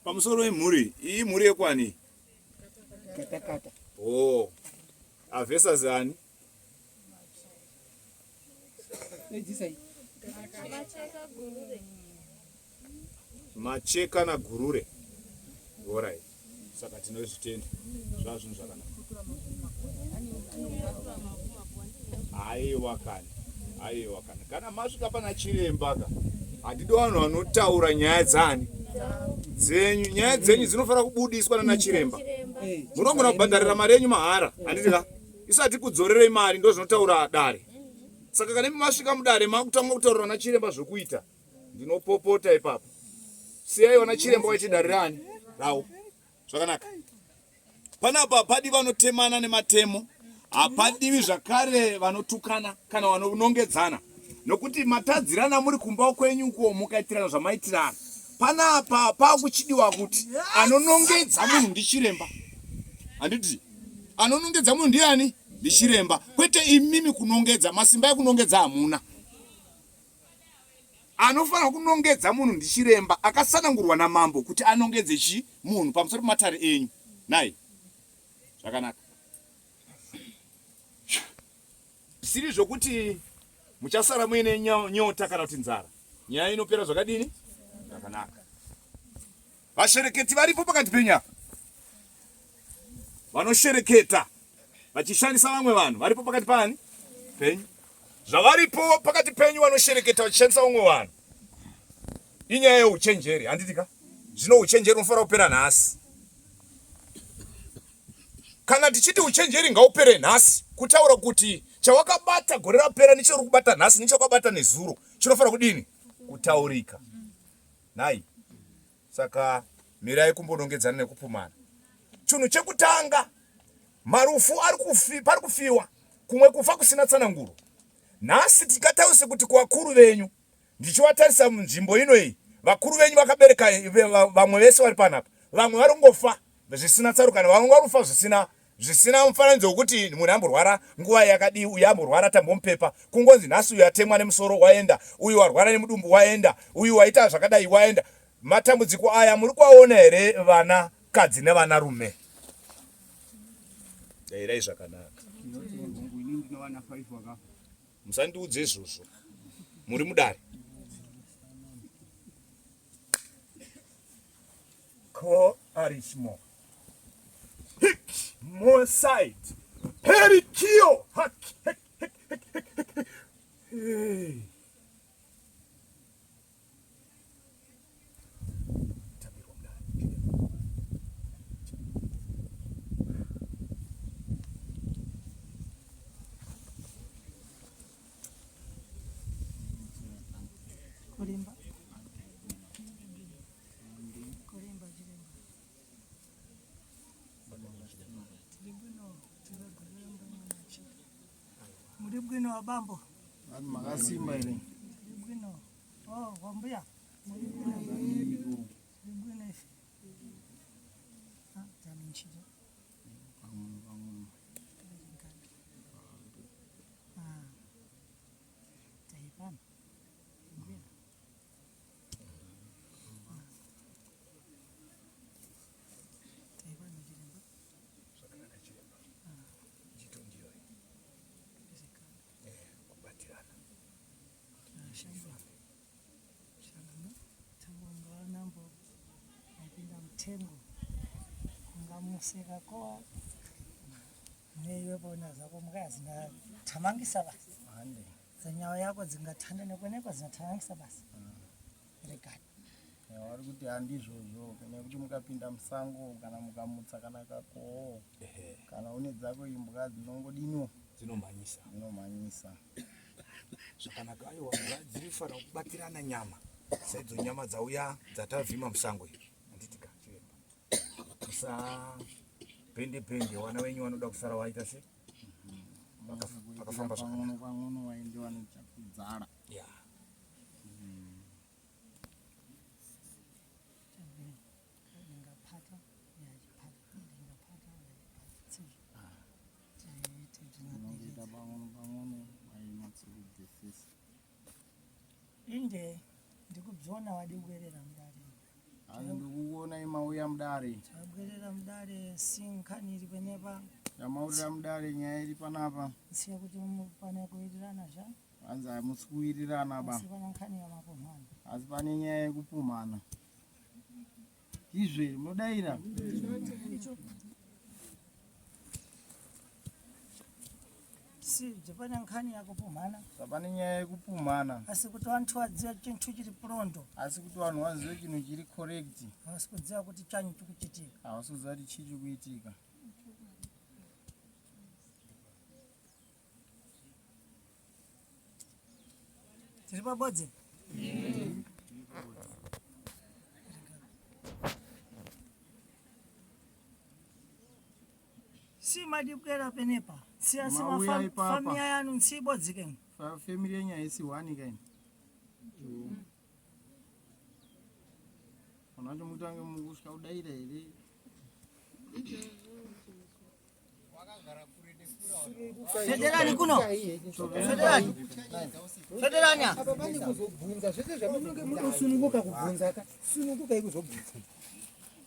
Pamusoro wemhuri iyi, mhuri yekwani? Katakata. Oh. Avesas ani? Macheka naGurure. Alright. Saka tinozvitenda. Zvava zvinhu zvakanaka. Aiwa kani. Aiwa kani. Kana masvika pana chiremba ka. Handidi vanhu vanotaura nyaya dzani dzenyu. Nyaya dzenyu dzinofanira kubudiswa nana chiremba. Munogona kubhadharira mari yenyu mahara. Handiti ka? Isu hatikudzorerei mari ndozvinotaura dare. Saka kana imi masvika mudare makutanga kutaurira vana chiremba zvokuita ndinopopota ipapo. Siyai vana chiremba vaite dare rani ravo. Zvakanaka. Panapa hapadi vanotemana nematemo, hapadiwi zvakare vanotukana kana vanonongedzana nokuti matadzirana muri kumba kwenyu uko mukaitirana zvamaitirana. Panapa pakuchidiwa kuti anonongedza munhu ndichiremba. Handiti? Anonongedza munhu ndiani? Ndichiremba. Kwete imimi kunongedza, masimba ekunongedza hamuna. Anofanira kunongedza munhu ndichiremba akasanangurwa namambo kuti anongedze chi munhu pamusoro pematare enyu. Nhai. Zvakanaka. Zvisiri zvokuti muchasara muine nyota kana kuti nzara. Nyaya inopera zvakadini? Zvakanaka. Vashereketi varipo pakati penyu apa. Vanoshereketa vachishandisa vamwe vanhu varipo pakati paani? Penyu. Zvavaripo pakati penyu vanoshereketa vachishandisa vamwe vanhu. Inyaya yeuchenjeri, handiti ka? Zvino uchenjeri unofanira kupera nhasi. Kana tichiti uchenjeri ngaupere nhasi, kutaura kuti chawakabata gore rapera nechauri kubata nhasi nechawakabata nezuro chinofanira kudini? Kutaurika. Nhai. Saka mirai kumbonongedzana nekupumana. Chinhu chekutanga marufu ari kufi, pari kufiwa kumwe kufa kusina tsananguro. Nhasi tikatarise kuti kuvakuru venyu ndichivatarisa munzvimbo ino iyi vakuru venyu vakabereka vamwe vese vari panapa vamwe vari kungofa zvisina tsarukano vamwe vari kufa zvisina zvisina mufananidzo wekuti munhu amborwara nguva yakadii uyu amborwara tambomupepa kungonzi nhasi uyu atemwa nemusoro waenda uyu warwara nemudumbu waenda uyu waita zvakadai waenda matambudziko aya muri kuaona here vana kadzi nevana rume dairai zvakanaka musandiudze izvozvo muri mudare ko arismo Hik more side. Perikio. Hak hek hek hek hek hek hek. Hey. Kurimba. Kurimba chiremba. Muri bwino abambo. Vanhu makasimba here? Muri bwino. Oh, wambuya. Muri bwino. Muri bwino ife. Ah, tani nchito. Ah. Taipana. Zvakanaka chiremba. Chito ndiyo. Eh, kubatirana. Mtengo ungamuseka koa neiwe bona zako mkazi ngathamangisa basi dzenyawo yako dzingathanda nekwenekwa zingathamangisa basi regani vari kuti handizvozvo nekuti mukapinda musango kana mukamutsa kana kakoho kana une dzako imbwa dzinongodiniwo dzinomhanyisa dzinomhanyisa zvakanaka aiwa mbwa dziri fanira kubatirana nyama saidzo nyama dzauya dzatavhima musango izvi handiti ka chiremba musapende pende wana wenyu wanoda kusara waita se pakafamba zvakanaka pamwe waende wanokudzara yeah. Inde ndikubzona wadi kuerera mudare. Hayi ndikukuona ima Tabwerera mudare. Tabwerera mudare si nkhani iri penepa. Yamaurira mudare nyaya iri panapa. Siya kuti pane kuwirirana zva. Hanzi hamusi kuwirirana ba. Asi pane nkhani yamapumhana. Asi pane nyaya yekupumhana. Izve munodaira. Si pane nkhani yakupumhana. Pane nyaya yekupumhana. Asi kuti vantu vazive chintu chiri purondo. Asi kuti vanhu vazive chinhu chiri correct. Havasi kuziva kuti chanyi chikuchitika. Havasi kuziva kuti chii chikuitika. Tiri pabodzi? Si madibwera penepa. Si asi Mauya ipapa. mafamiya yanu nsiibodzi keni. Family yenyu haisi one kaini. Vanhu vacho mutange mukusvika kudaira here? Federani kuno. Federani. Federani. Apa pane kuzobvunza zvese zvamunenge munosununguka kubvunza ka sunungukai kuzobvunza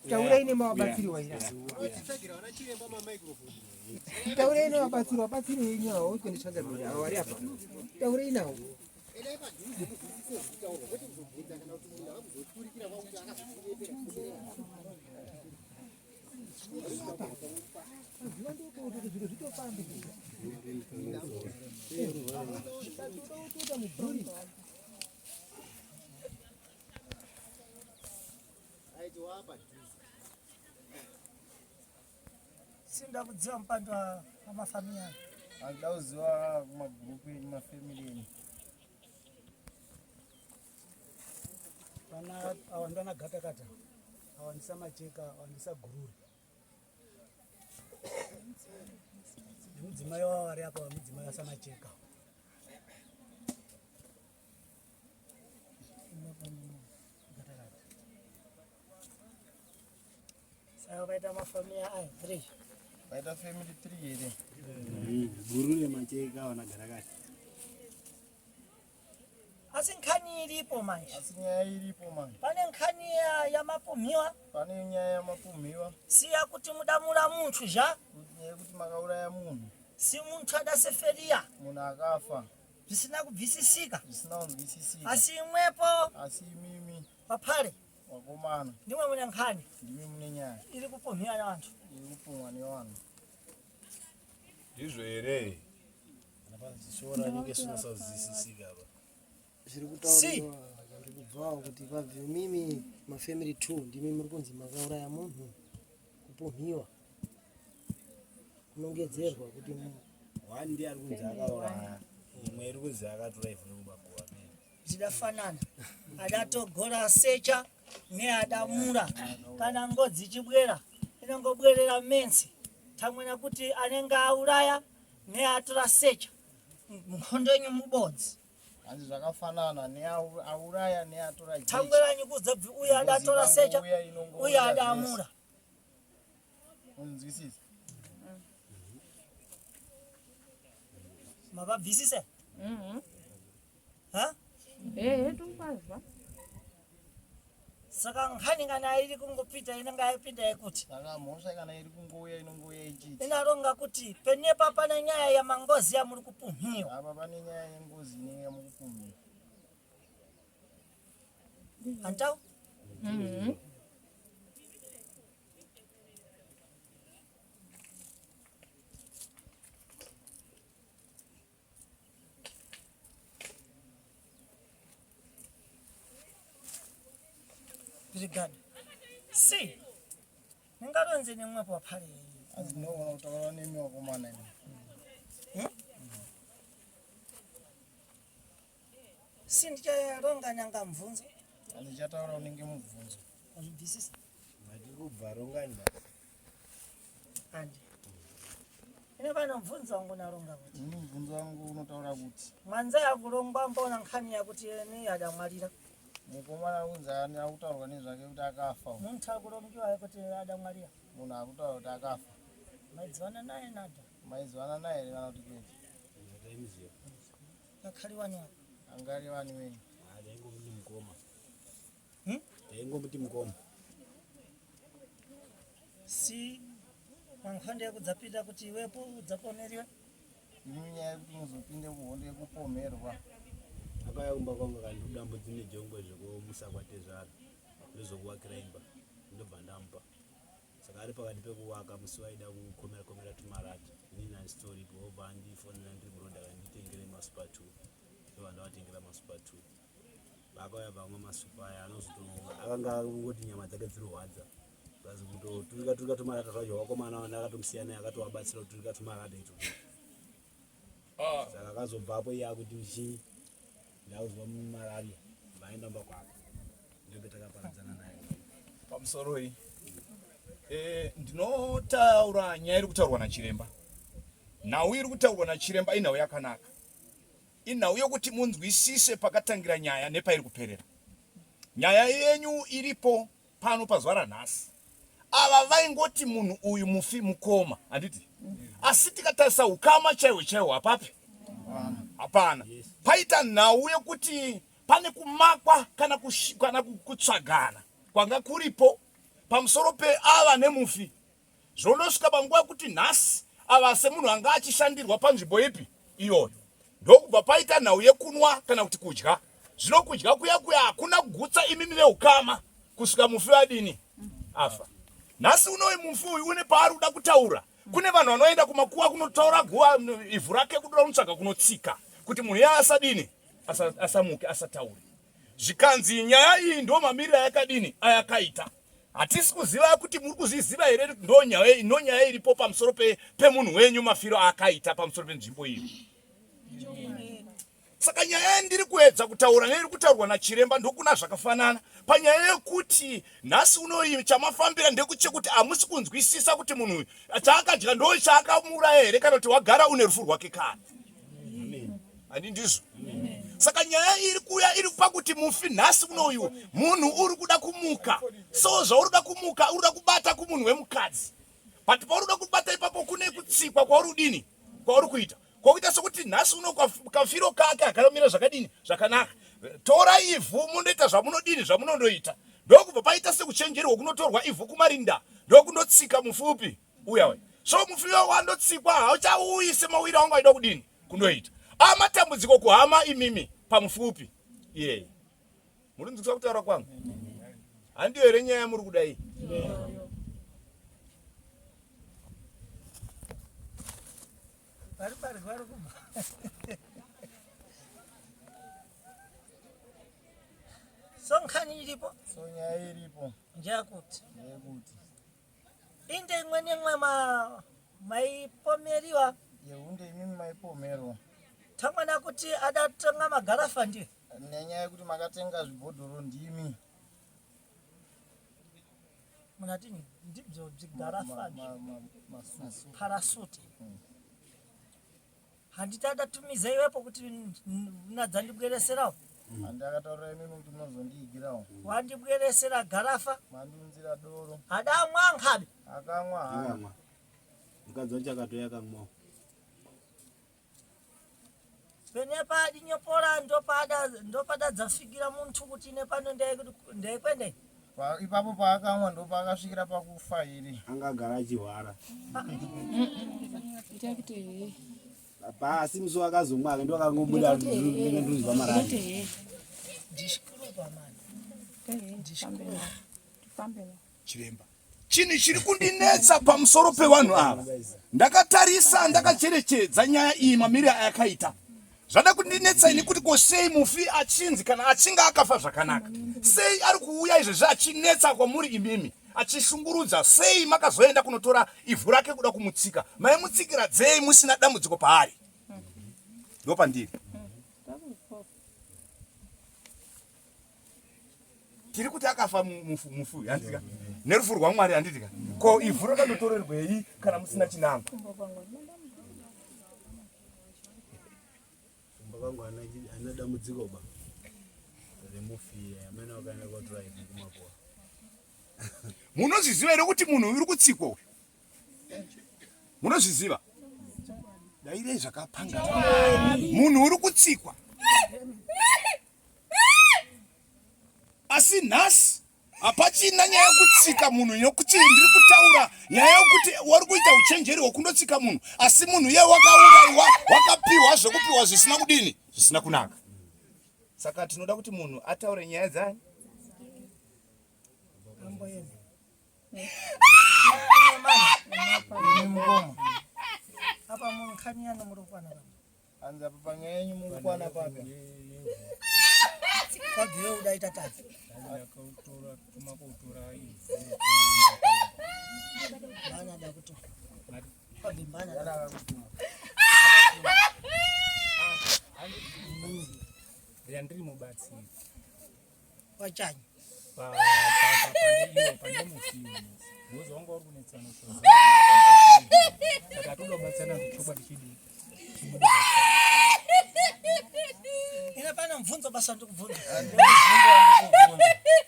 taurai nemawabatsiri waina taurai nevabatsiri vabatsiri venyu avo kuendetsvaga miri avo vari apa taurai navo. Zviro zvitofambe toda mubhuri. Sinda kudziva mupando wa mafamiya. Handida kuziva magurupu enyu mafamily enyu. Vana ava ndivana gatakata, ava ndisamacheka, ava ndisagururi. Nemudzimai wavo vari apa, mudzimai wasamacheka. Saka vaita mafamiya aya 3. Vaita family 3 here? Gurure macheka vana garakata. Asi nkhani iripo manje. Asi nyaya iripo manje. Pane nkhani yamapumhiwa. Pane nyaya yamapumhiwa. Siya kuti mudamura munthu zha. Nyaya yekuti makauraya munhu. Si munthu adaseferiya. Munhu akafa. Zvisina kubvisisika. Zvisina kunzwisisika. Asi imwepo. Asi imimi. Paphale. Wakomana. Ndimwe mune nkhani. Ndimi mune nyaya. Iri kupumhiwa nevantu. Iri kupumwa nevanhu. Ndizvo here? Shora rinenge zvinosazwisisika apa. Zviri kutauriwa ndiri kubvawo kuti pabve mimi mafamily 2 ndimi muri kunzi makauraya munhu kupumhiwa kunongedzerwa kuti One ndiye ari kunzi akauraya, imwe iri kunzi akatora ivhu rekubakuwa. Zvidafanana. Adatogora secha neadamura kana ngozi ichibwera inongobwerera mensi tamwena kuti anenge auraya neatora secha nkhondo yenyu mubodzi. Hanzi zvakafanana neauraya neatora jecha. Tangweranyi kuzobvi uyo adatora secha uyo adamura. Unzwisisa? Mavabvisise? Ha? Ehe, tokazwa. Saka nkhani kana iri kungopinda inenge yapinda yekuti. Saka mhosva kana iri kungouya inongouya ichiti. Inaronga kuti penepa pane nyaya yamangozi yamuri kupumhiwa. Apa pane nyaya yengozi inenge yamukupumhiwa. Antau? Brigade. Si. Ningaronze nemwepo waphale. Hanzi ndinogona kutaura nemi wakomana imi. Si ndicharonga nyanga mubvunzo. Hanzi ndichataura unenge mubvunzo. Wazvibvisisa? Matiri kubva rongani Andi. Ine pano mubvunzo wangu naronga kuti. Ini mubvunzo wangu unotaura kuti. Mwanza yakurongwa mbona nkhani yakuti ni adamwalira. Mukomana kunzi akutaurwa nezvake kuti akafa. Muntu akurongiwa kuti adamwalira. Munhu akutaura kuti akafa. Maidziwana naye nada. Maiziwana naye here kana kuti kwete? Taimuziva. Ngakhaliwani apa. Angari vani wenyu. Taingomuti mukoma. Hmm? Taingomuti mukoma. Si pankhonde yekudzapinda kuti iwepo udzapomeriwe. Imi nyaya yekuti muzopinde kuhondo yekupomerwa. Akauya kumba kwangu akandikuda mbudzi nejongwe zvekumusa kwatezvara ndozokuwakira imba ndobva ndamupa. Saka ari pakati pekuvaka musi waida kukomera komera tumarata inini handisitoripo obva andifonera ndiri muroad akanditengere masupa two ndobva ndavatengera masupa two. Vakauya vamwe masupa aya anozoto akanga angoti nyama dzake dzirorwadza plus kutoturika turika tumarata twacho vakomana vana akatomusiya naye akatovabatsira kuturika tumarata itwo ah. saka akazobvapo iye akuti chii ndakuzwa malaria vaenda mba kwake ndope takaparadzana naye pamusoroi eh, ndinotaura nyaya iri kutaurwa nachiremba nhau iri kutaurwa nachiremba inhau yakanaka Inhau yokuti munzwisise pakatangira nyaya nepairi kuperera. Nyaya yenyu iripo pano pazuva ranhasi. Ava vaingoti munhu uyu mufi mukoma, handiti? Asi tikatarisa ukama chaihwo chaihwo hapapi? Hapana. Paita nhau yekuti pane kumakwa kana, kana kutsvagana kwanga kuripo pamusoro peava nemufi. Zvondosvika panguva yekuti nhasi ava semunhu anga achishandirwa panzvimbo ipi iyoyo ndokubva paita nhau yekunwa kana kuti kudya. Zvino kudya kuya kuya hakuna kugutsa imimi veukama kusvika mufi adini afa. Nhasi unoyu mufi uyu une paari kuda kutaura. Kune vanhu vanoenda kumakuva kunotaura guva ivhu rake kuda kunotsvaga kunotsika kuti munhu iye asadini asamuke asataure. Zvikanzi nyaya iyi ndo mamiriro ayakadini ayakaita. Hatisi kuziva kuti muri kuzviziva here kuti ndo nyaya ndo nyaya iripo pamusoro pe pemunhu wenyu mafiro aakaita pamusoro penzvimbo iyi. Saka nyaya yandiri kuedza kutaura neiri kutaurwa nachiremba ndokuna zvakafanana panyaya yekuti nhasi unoyi chamafambira ndekuchekuti hamusi kunzwisisa kuti munhu uyu chaakadya ndo chaakamuuraya here kana kuti wagara une rufu rwake kare. Handi ndizvo? Saka nyaya iri kuuya iri pakuti mufi nhasi unoyu munhu uri kuda kumuka. So zvauri kuda kumuka uri kuda kubata kumunhu wemukadzi. But pauri kuda kubata ipapo kune kutsikwa kwauri kudini? Kwauri kuita. Kwakuita sekuti nhasi uno kafiro kake akanomira zvakadini? Zvakanaka. Tora ivhu mundoita zvamunodini zvamunondoita. Ndokubva paita sekuchenjerwa kunotorwa ivhu kumarinda ndokundotsika mufi upi? Uya uya. So mufi uya wandotsikwa hauchauyi semawiri aunga aida kudini? Kundoita. Amatambudziko kuhama imimi pamufi upi? Iyeye. Muri kunzwisisa kutaura kwangu? Handiyo here nyaya yamuri kuda iyi? Vari pari vari kubva. So nkhani iripo So nyaya iripo ndeyakuti ndeyekuti inde imwe nemwe ma maipomeriwa yehunde imimi maipomerwa tamwana kuti adatonga magarafa ndiye nenyaya yekuti makatenga zvibhodhoro ndimi munati ndibzo bzigarafa parasuti handiti adatumiza iwepo kuti nadzandibwereserawo handi akataurira imimi kuti munozondiigirawo wandibweresera garafa mandiunzira doro adamwa nkhabe akamwa haamwa mukadzi wacho akatouya akamwawo Pene paadinyopora ndopada ndopada dzafikira muntu kuti ine pano ndaikwende. Ipapo paakamwa ndopaakasvikira pakufa here? Anga agara achihwara. Pasi musi wakazomwa ake ndoakangobuda ndinge ndinzwa marari. Ndishikurupa mani. Ndishikurupa. Chiremba. Chinhu chiri kundinetsa pamusoro pevanhu ava, ndakatarisa ndakacherechedza nyaya iyi mamiriro ayakaita. Zvada kundinetsa ini kuti ko sei mufi achinzi kana achinge akafa zvakanaka, sei ari kuuya izvezvi achinetsa kwamuri imimi achishungurudza? Sei makazoenda kunotora ivhu rake kuda kumutsika? Maimutsikira dzei musina dambudziko paari? Ndopandiri. Tiri kuti akafa mufu uyu handitika nerufu rwaMwari handitika ko ivhu rakandotorerwei kana musina chinangwa? Kumba kwangu hana dambudziko ba remufi amene wakaenda kotora ivhu kumakuwa. Munozviziva here kuti munhu uri kutsikwa uyu? Munozviziva? Dairei zvakapanga. Munhu uri kutsikwa. Asi nhasi Hapachina nyaya yekutsika munhu yokuti ndiri kutaura nyaya yokuti wari kuita uchenjeri hwekundotsika munhu asi munhu iye wakauraiwa wakapiwa zvekupiwa zvisina kudini zvisina kunaka. Saka tinoda kuti munhu ataure nyaya dzani. Apa munkhani yanu muri kukwana papi? Hanzi apa panyaya yenyu muri kukwana papi? Pabviwe udaita tati. Bana da kutora. Pabvi bana da kutuma. Ndiri mubatsiri. Wachanyi. Pane mufi because wanga uri kunetsana saka toda kubatsirana kuti chokwadi chidii chibude. Ine pano mubvunzo basa ndikubvunza.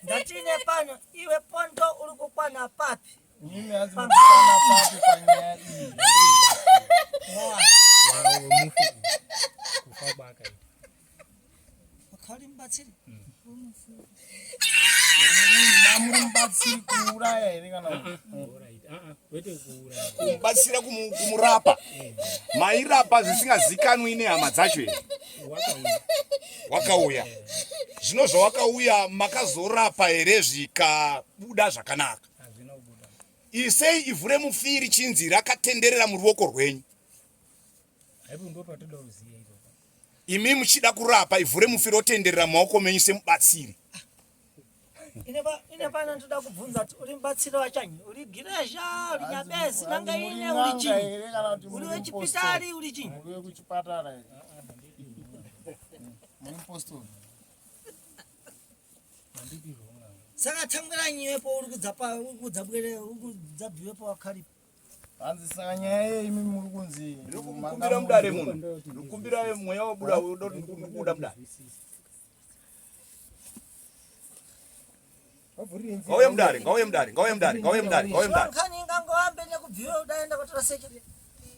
Ndati ine pano iwe pondo uri kukwana papi? Imimi hanzi muri kukwana papi panyaya iyi? Mufi kufa kwakaita. Wakhauri mubatsiri. Mamuri mubatsiri kuuraya here kana kwete kuuraya? Kumubatsira kumurapa. Mairapa zvisingazikanwi nehama dzacho here? Wakauya. Zvino zvawakauya makazorapa here zvikabuda zvakanaka? Hazvina kubuda. Isei ivhu remufi richinzi rakatenderera muruoko rwenyu. Haipo ndo patoda kuziva ipapo. Imi muchida kurapa ivhu remufi rotenderera mumaoko menyu semubatsiri. Ine pano ndoda kubvunza kuti uri mubatsiri wachanyi? Uri girezha, uri nyabezi, nanga ine uri chinyi? Uri wechipitari, uri chinyi? Muri wekuchipatara here? Muri mupostori. Saka tangwiranyi iwepo uri kudzapa uri kudzabwere uri kudzabviwepo wakaripa. Hanzi saka nyaya yei imi muri kunzi Ndinokumbira mudare muno. Ndinokumbira mweya wabuda ndikuda mudare. Ngauye mudare, ngauye mudare, ngauye mudare, ngauye mudare, ngauye mudare. Nkhani ingangoambe nekubviwe udaenda kotora seche.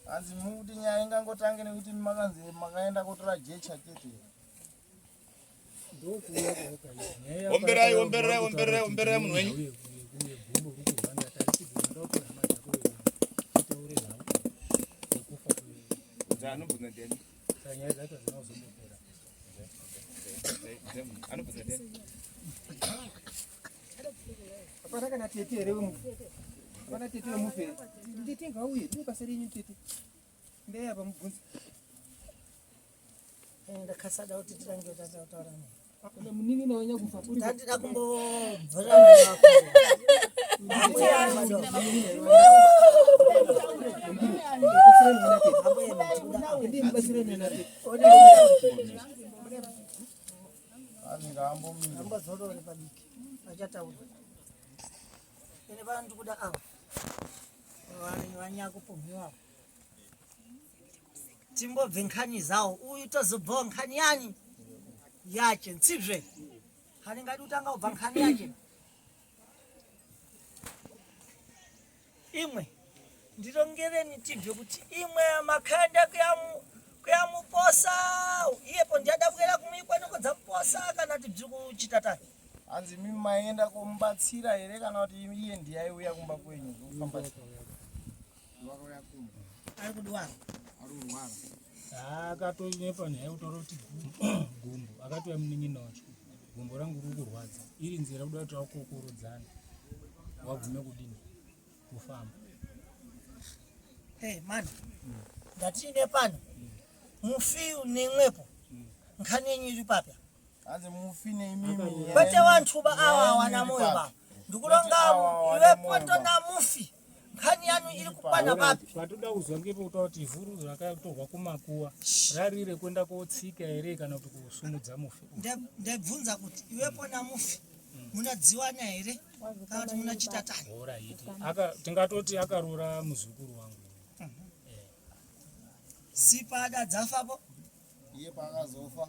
Hanzi mukuti nyaya ingangotange nekuti makanzi makaenda kotora jecha chete. Omberai, omberai, omberai, omberai munhu wenyu. Anobvunza ndiani? Anobvunza ndiani? Hapana kana tete here wemufi? Hapana tete wemufi here? Tete ngauye, ndiro basa renyu tete. Ndeye apa mubvunze. Ndakasada kuti tirange tataura naye. Kana munin'ina wanya kufa uri Ndandida kumbobvura Ndimubatsireni na tete. Hanzi ngaambomira. Ambozorore padiki vachataura. Ine vanhu kuda ava vanyakupumhiwa timbobve nkhani zawo uyu tozobvawo nkhani yani yache ntsizve haningadi kutanga kubva nkhani yache imwe ndirongereni tibve kuti imwe makhanda kuyamuposa iyepo ndiyadabwera kumuikwa nokodzamuposa kana tibvi kuchitatani. Hanzi imi maienda komubatsira here kana kuti iye ndiye aiuya kumba kwenyu zvokufamba sei? Vakauya kumba. Ari kudwara. Ari kurwara. Akatonyepa nyaya yekutora kuti gumbo akatouya munin'ina wacho gumbo rangu riri kurwadza iri nzira kuda kuti vakokorodzana wabvume kudini kufamba. Hey, man ndatine pano mufi nemwepo nkhani yenyu iri papya. Hanzi mufi neimimi. Kwete wanthu ba awa wana moyo ba ndikulonga iwe poto na mufi nkhani yanu iri kukwana papi. Patoda kuzwa ngepekuti kuti ivhu rakatorwa kumakuwa rari rekuenda kotsika here kana kuti kusumudza mufi. Ndebvunza kuti iwepo na mufi munadziwana here kana kuti munachitatani? Horaiti. Aka tingatoti akaroora muzukuru wangu. Sipada dzafapo Iye paakazofa.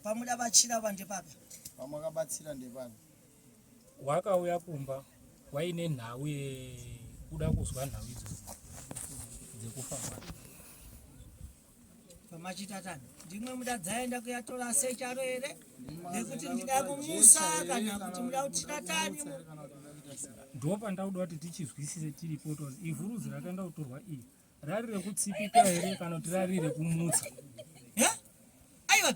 Pamuda bachira pa ndepapi? Pamakabatsira ndepapi? Wakauya kumba waine nhau yekuda kuzwa nhau idzodzo dzekufa kwake. Pamachitatani. Ndimwe muda dzaenda kuyatora secharo here nekuti ndida kumusa kana kuti muda kutsvina tani Ndopandauda kuti tichizwisise tiripo tozi ivhu rudzi rakaenda kutorwa iri rari rekutsipika here kana kuti rari rekumutsa? Aiwa,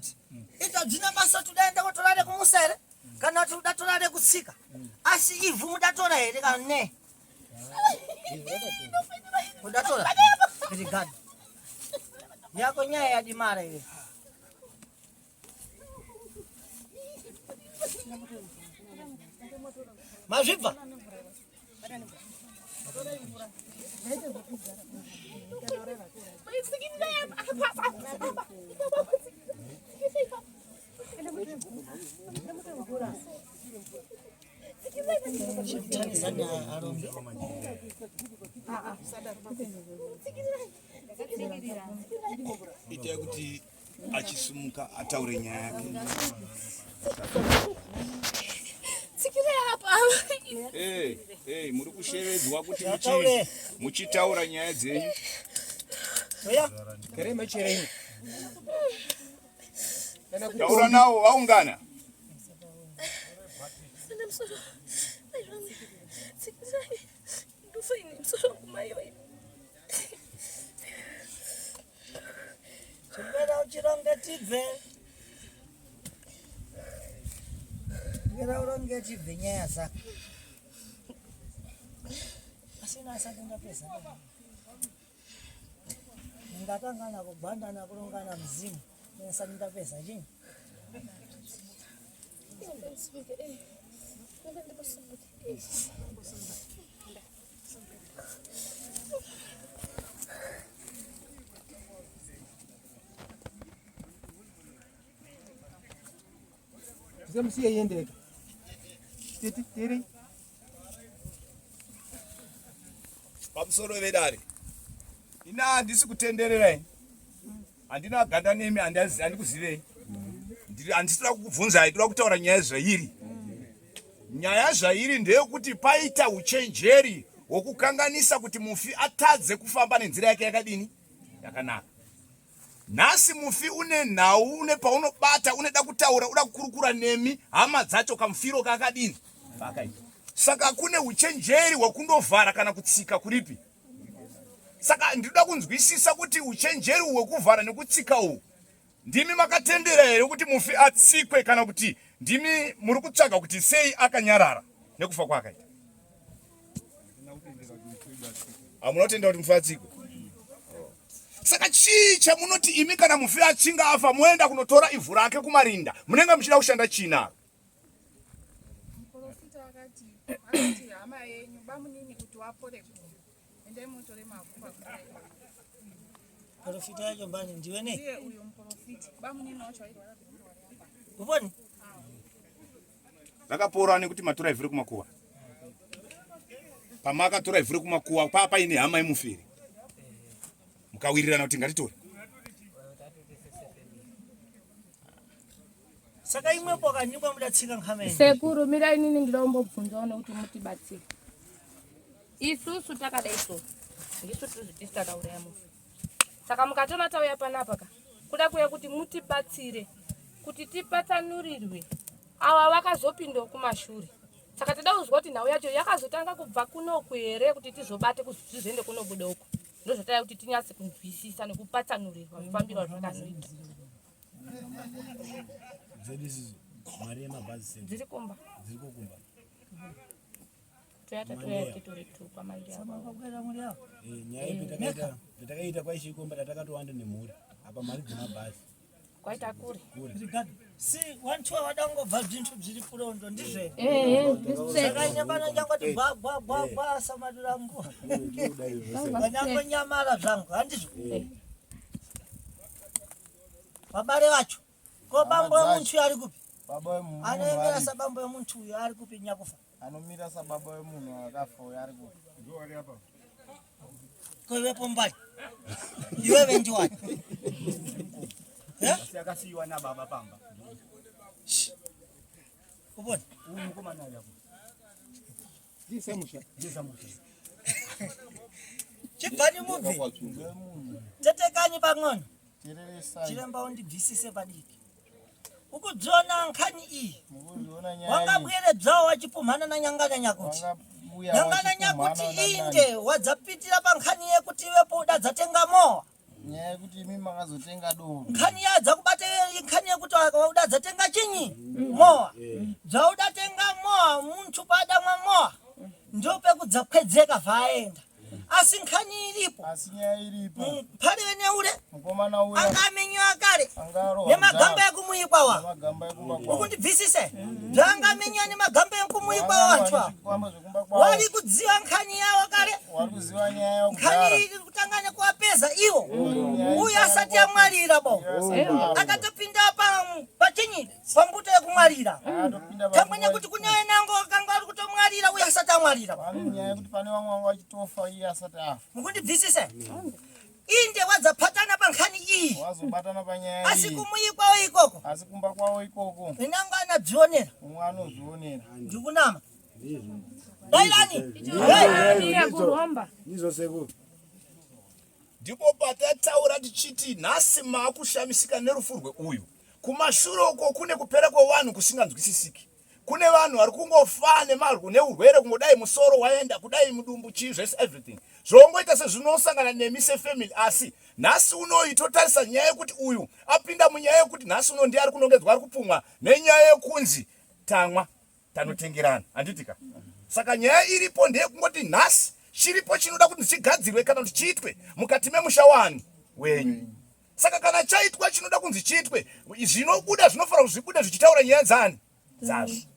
ita dzina basa tudaenda kutora rekumusa here kana kuti uda tora rekutsika, asi ivhu mudatora here kana ne udatora brigade yako nyaya yadimara iwe. Mazvibva Itai kuti achisimuka ataure nyaya yake. Hey, hey, muri kushevedzwa kuti muchitaura nyaya dzenyu. Taura nawo vaungana. Chimera uchironge tibve. Chimera uronge tibve nyaya zako. Asina asati ndapedza. Ndingatangana kugwandana kurongana mzimu. Asati ndapedza chini. Tisamusiye iendeke. Titi tiri. Pamusoro vedare. Ina handisi kutenderera ini. Handina ganda nemi, handikuzivei. Handisi kuda kukubvunzai, ndoda kutaura nyaya zvairi. Nyaya zvairi ndeyekuti paita uchenjeri hwokukanganisa kuti mufi atadze kufamba nenzira yake yakadini yakanaka. Nhasi mufi une nhau, une paunobata, uneda kutaura, uda kukurukura nemi hama dzacho kamufiro kakadini kaakaita. Saka kune uchenjeri hwekundovhara kana kutsika kuripi. Saka ndinoda kunzwisisa kuti uchenjeri hwekuvhara nekutsika uhu ndimi makatendera here kuti mufi atsikwe kana kuti ndimi muri kutsvaga kuti sei akanyarara nekufa kwaakaita? Hamuna kutendera kuti mufi atsikwe. Saka chii chamunoti imi kana mufi achinge afa moenda kunotora ivhu rake kumarinda munenge muchida kushanda chii naro? Muprofita akati akati hama yenyu bamunini kuti wapore gumbo endai mutore mavhu pakurai. Profita yacho mbani ndiwe nei? Ndiye uyo muprofita bamunini wacho airwara gumbo rapa. Uponi? Rakapora nekuti matora ivhu rekumakuva. Pamakatora ivhu rekumakuva paa paine hama yemufi here? Mukawirirana kuti ngatitore. Saka imwepo akanyikwa mudatsika nkhameni. Sekuru mirai inini ndinoda kumbobvunzawo nekuti mutibatsire. Isusu takadai so ndisu tisu takauraya mufi. Saka mukationa tauya panapa ka kuda kuya kuti mutibatsire kuti tipatsanurirwe ava vakazopindawo kumashure. Saka toda kuzwa kuti nhau yacho yakazotanga kubva kunoku here kuti tizobate tizoende kunobuda uku. Ndozvataya kuti tinyatse kunzwisisa nekupatsanurirwa mufambiro wazvakazoita. Dzedu isisu mari yemabhazi dziri kumba, dziri kumba. Toyata toya titori tu kwamandi avo. Nyaya petakaita kwaishikomba tatakatowanda nemhuri apa mari dzemabhazi kwaita kure. Si wantu wadangobva zvintu zviri kurondo ndizvo here? Ehe, Saka ine pano nyangoti gwa gwa gwa gwa samadura nguva. Vanyangonyamara zvangu handizvo? Vabare vacho. Ko bambo wemuntu uyu ari kupi? Baba wemunhu Anoemera ari sabambo wemuntu uyu ari kupi nyakufa? Anomira sababa wemunhu akafa uyu ari kupi? Ko iwe pombani? Iwewe ndiwani? Eh? Akasiyiwa nababa pamba. Ubona? Uyu mukomana ari apo. Ndisamusha. Ndisamusha. Chibvani mubve. Tetekanyi pang'ono. Tereresai. Chiremba undibvisise padiki. Ukudziona nkhani iyi. Mukuziona nyaya iyi. Wangabwere bzawo wachipumhana nanyangana nyakuti. Wangabuya Nyangana wachipumhana nyakuti nanani. inde wadzapitira pankhani yekuti iwepo udadzatenga mowa. Nyaya yekuti imi makazotenga doro. Nkhani yadza kubata nkhani yekuti udadzatenga chinyi mowa. Dzaudatenga mowa munthu padamwa mowa ndopekudzakwedzeka vaenda. Asi nkhani iripo. Asi nyaya iripo. Mphale wene ule Mukomana uya anga amenyiwa kale anga arohwa nemagamba kudhara. ekumuyikwa wa. Nemagamba ekumba kwavo. Ukundibvisise zvanga amenyiwa nemagamba ekumuyikwa wa vantu ava. Zvikwambo zvekumba kwavo. Wari kudziwa nkhani yawo kale. Wari kuziva nyaya yavo Nkhani kudhara. iri kutanga nekuwapeza iwo. Nyaya Uyu asati amwalira bo. Akatopinda pachinyi pambuto yekumwalira. Akatopinda Thangwe nekuti kune enango akanga ari kutomwalira uyu asati amwalira. Pane nyaya yekuti pane vamwe vanga vachitofa iye asati afa. Mukundibvisise. Inde wadzapatana pankhani iyi. Wazobatana panyaya Asi iyi. kumuyikwawo ikoko. Asi kumba kwavo ikoko. Enango anadzionera. Umwe anozvionera. Ndikunama. Dairani. Kuromba. Ndizvo sekuru. Ndipo patataura tichiti nhasi maakushamisika nerufu rweuyu. Kumashure uko kune kupera kwevanhu kusinganzwisisiki. Kune vanhu vari kungofa nemarwo neurwere kungodai musoro waenda kudai mudumbu chii zvese everything. Zvongoita sezvinosangana nemi sefamily asi nhasi unoyi totarisa nyaya yekuti uyu apinda munyaya yekuti nhasi uno ndiye ari kunongedzwa ari kupumwa nenyaya yekunzi tamwa tanotengerana handiti ka. Saka nyaya iripo ndeyekungoti nhasi chiripo chinoda kuti chigadzirwe kana kuti chiitwe mukati memusha wani wenyu. Saka kana chaitwa chinoda kunzi chiitwe zvinobuda zvinofanira kuti zvibude zvichitaura nyaya dzani dzazvo.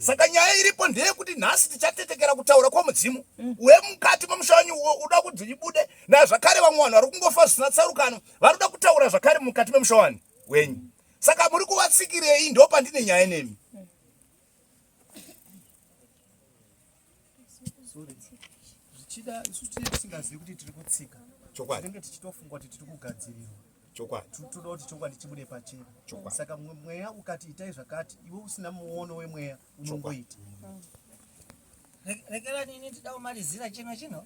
Saka nyaya iripo ndeyekuti nhasi tichatetekera kutaura kwomudzimu wemukati memusha wenyu uda kuti ibude nazvakare vamwe vanhu vari kungofa zvisina tsarukano vari kuda kutaura zvakare mukati memusha wani wenyu. Saka muri kuvatsikirei ndopandine nyaya nemi. Sorry. Zvichida isu tinenge tisingazivi kuti tiri kutsika. Chokwadi. Tinenge tichitofunga kuti tiri kugadzirirwa. Chokwadi. Toda kuti chokwadi chibude pachena. Chokwadi. Saka mweya ukati itai zvakati, iwe usina muono wemweya unongoita. Rekerani ini ndida kumalizira chino chino.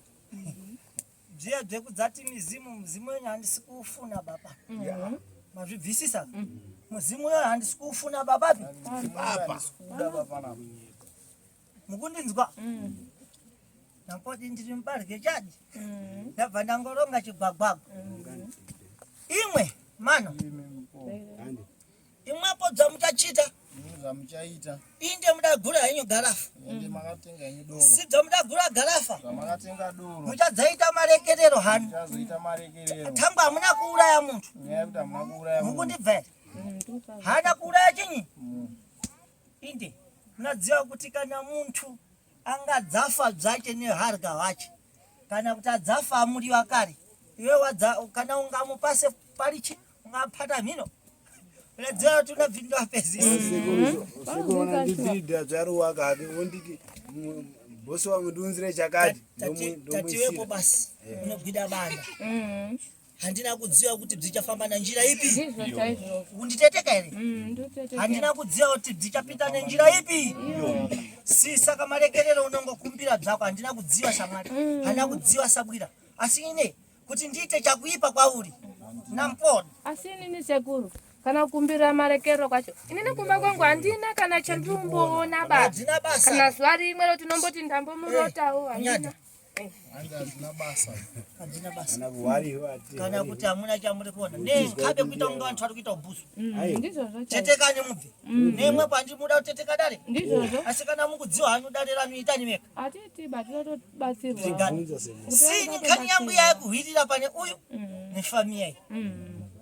Bziya bzekudzati mizimu muzimu wenyu handisi kuufuna baba. Mazvibvisisa? Muzimu uyo handisi kuufuna babapi. Baba. Kuda baba. Mukundinzwa? Nampoti ndiri mubarike chadi. Ndabva ndangoronga chigwagwagwa. Imwe mano. Imwepo dzamuchachita. Zvamuchaita. Inde mudagura henyu garafa. Ende makatenga henyu doro. Si dzamudagura garafa. Zvamakatenga doro. Muchadzaita marekerero hanu. Muchazoita marekerero. Thangwe hamuna kuuraya muntu. Nyaya yekuti hamuna kuuraya munhu. Mukundibvera. Haana kuuraya chinyi? Inde munadziva kuti kana muntu angadzafa bzache neharga hwache kana kuti adzafa amuriwa kare iwe wadza kana ungamupase parichi ungaphata mhino unadziva kuti unabvindwa pezisi. Sekuru vanandibhiridha zvaruwaka hake vonditi bhosi wangu ndiunzire chakati Tatiwepo basi unogwida banda. Handina kudziva kuti bzichafamba nenjira ipi. Ndizvo chaizvo. Unditeteka here? Ndoteteka. Handina kudziva kuti bzichapinda nenjira ipi. Si saka marekerero unongokumbira bzako handina kudziva shamwari. Handina kudziva sabwira. Asi ine kuti ndiite chakuipa kwauri. Nampona. Asi inini sekuru kana kukumbira marekero kwacho inini kumba kwangu handina kana chandimboona ba. Hadzina basa. Kana zuva rimwe roti nomboti ndambomurotawo handina. Hanzi hazvina basa. Hadzina basa. Kana kuhwariwa ati. Kana kuti hamuna chamuri kuona. Ne kabe kuita kunge vantu vari kuita ubhusu. Ndizvozvo chaizvo. Tetekani mubve. Nemwe pandi muda kuteteka dare. Ndizvozvo. Asi kana mukudziwa hanyu dare ranu itani mega. Atiti ba tinotobatsirwa. Zigani. Sini nkhani yangu yakuhwirira pane uyu nefamiya iyi.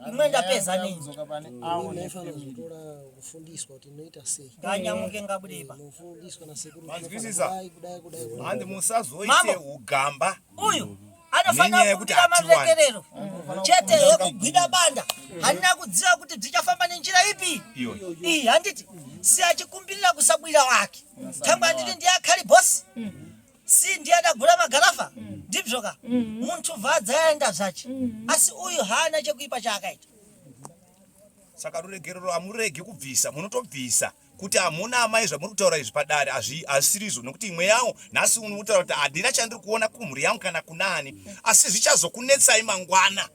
Imwe ndapeza nini. Kudzoka pane avo Maifana nefamily. kuzotora kufundiswa kuti inoita sei. Nganyamuke ngabude ipa. Unofundiswa nasekuru. Manzwisisa? Kudai kudai kudai. kudai. Handi musazoite Mambo. ugamba. Uyu anofanira Nenyaya yekuti kukumbira hatiwani. marekerero chete yekugwida banda. Handina kudziva kuti bzichafamba nenjira ipi. Iyoyo. Iyi handiti si achikumbirira kusabwira wake. Thangwe handiti ndiye akhali bosi. Si ndiye adagura magarafa. Ndizvoka. Muntu bva adzaenda zvache. Asi uyu haana chekuipa chaakaita. Saka ruregerero hamuregi kubvisa, munotobvisa kuti hamuna amai zvamuri kutaura izvi padare hazvisirizvo nekuti imwe yawo nhasi uno kutaura kuti handina chandiri kuona kumhuri yangu kana kunani asi zvichazokunetsai mangwana.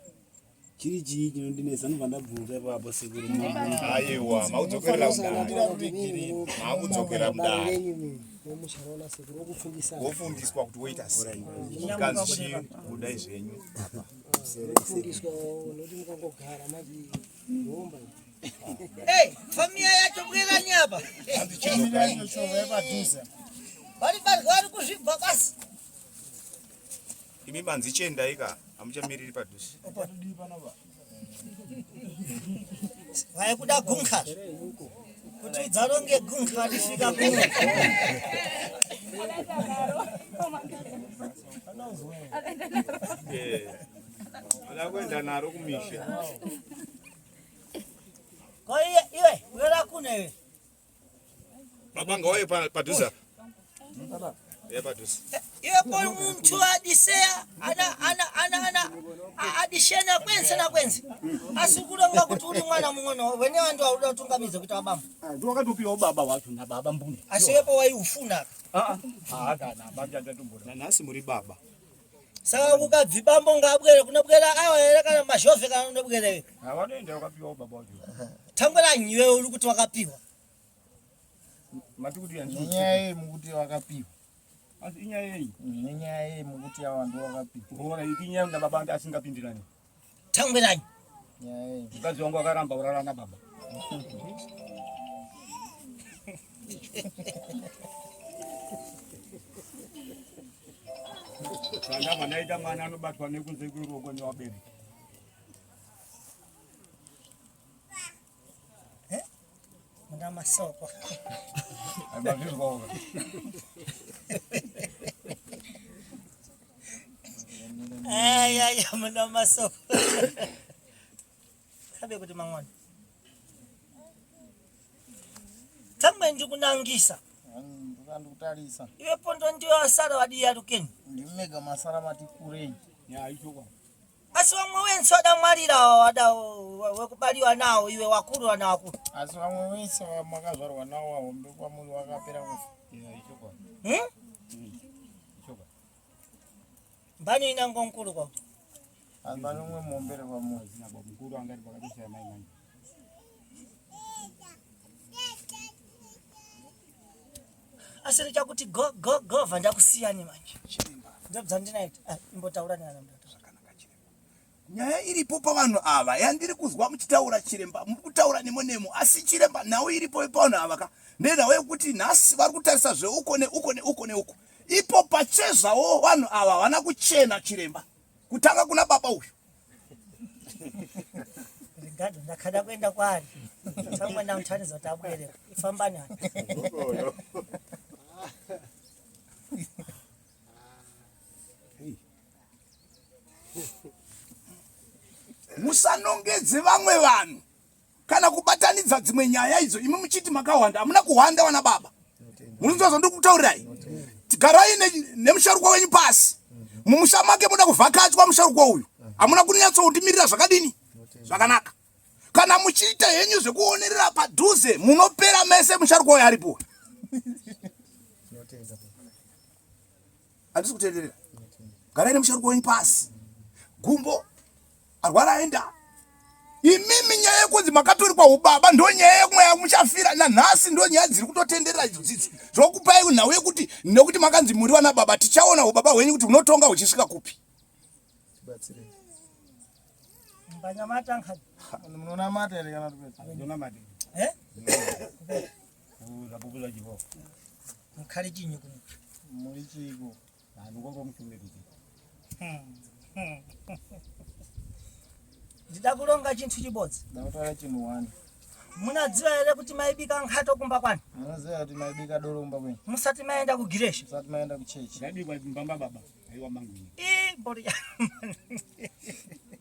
Chiri chii chinondinetsa ndobva ndabvunza ipapo sekuru. Aiwa, makudzokera mudare. Makudzokera mudare. Wofundiswa kuti woita sei. Zvikanzi chii budai zvenyu apa. Fundiswa noti mukangogara manje homba. Hey, familia yacho bwerani apa. Vari vari kuzvibva basi. Imi manzi chiendai ka, hamuchamiriri padhuze. Vaikuda gunkha kuti udzaronge gunkha risvika kuno. Eh, Ada kuenda naro kumisha. Ko iye iwe bwera kuno iwe. Baba ngauye padhuze apa. Uye padhuze. Iwe ko muntu adiseya ana ana ana ana adishena kwense na kwense. Asi kuronga kuti uri mwana mung'ono wene wandu auda kutungamidza kuti wabamba. Ndiwo wakatopiwa baba wacho nababa mbune. Asi wepo waiufuna. Ah ah kana baba ndatombona. Nanhasi muri baba. Saka ukabvi bambo ngabwere kunobwera awa here kana mazhove kana unobwera iwe. Havanoenda wakapiwa baba wacho. Tangwera iwe uri kuti wakapiwa. Mati kuti yanzi. Nenyaya yei mukuti wakapiwa? Asi inyaya yei? Nenyaya yei mukuti awa ndiwo wakapiwa? Hora iti inyaya na baba asingapindirani. Tangweranyi. Nyaya yei? Mukadzi wangu akaramba kurara na baba. Kana ndaita mwana anobatwa nekunze kweruoko nevabereki. Muna masoko. Mazvizwawo. Aya ya muna masoko. Kabe kuti mangwana. Tangwe ndikunangisa. Ndikutarisa. Iwe pondo ndiyo asara wadiyarukeni. Ndimega masara mati kurei. Ya ichokwa. Asi vamwe wense wadamwarira wada wekubaliwa nawo iwe wakuru wana wakuru. Asi vamwe wese vamakazvarwa nawo vahombe kwamuri wakapera kufa. Ya ichokwa. Ichokwa. Mbani inango nkuru kwa. Asi pane umwe muhombere kwamuri. Nabo mukuru angati pakatoshaya mai manje. Asi richakuti go go go vandakusiyani manje. Ndobva ndinaita. Ah, imbotaura neana mdata. Nyaya iripo pavanhu ava yandiri kuzwa muchitaura chiremba, muri kutaura nemo nemo, asi chiremba nhau iripo pavanhu ava ka ndenhau yekuti nhasi vari kutarisa zveuko neuko neuko neuko. Ipo pachezvawo vanhu ava havana kuchena chiremba, kutanga kuna baba uyu. Rigado ndakada kuenda kwaari. Tangwenda mutaniza kuti abwere. Fambani hano. Musanongedze vamwe vanhu kana kubatanidza dzimwe nyaya idzo imi muchiti makahwanda. Hamuna kuhwanda vana baba. Munonzwa zvandiri kutaurirai? Garai nemusharukwa wenyu pasi. Mumusha make muda kuvhakachwa musharukwa uyu. Hamuna kunyatsoutimirira zvakadini? Zvakanaka. Kana muchiita henyu zvekuonerera padhuze munopera mese musharukwa uyu aripo. Handisi kutenderera. Garai nemusharukwa wenyu pasi. Gumbo arwara aenda. Imimi nyaya yekunzi makaturikwa ubaba ndo nyaya yemweya muchafira nanhasi, ndo nyaya dziri kutotenderera idzo dzidzi. Zvokupai nhau yekuti nekuti makanzi muri vana baba, tichaona ubaba hwenyu kuti unotonga huchisvika kupi. Mbanyamata nkhani. Munonamata here kana kuti? Ndonamata. Eh? Zvapupu zvaJehovha. Mukhali chinyi kuno. Muri chiiko? Ndingongo mushumiri. Ndida kuronga chinthu chibodzi. Ndakutaura chinhu wani. Munadziwa here kuti maibika nkhato kumba kwanu? Munoziva kuti maibika doro kumba kwenyu? Musati maenda kugiresha. Musati maenda kuchechi. Ndaibikwa mbamba baba. Aiwa mangu ini. Ii mbori ya.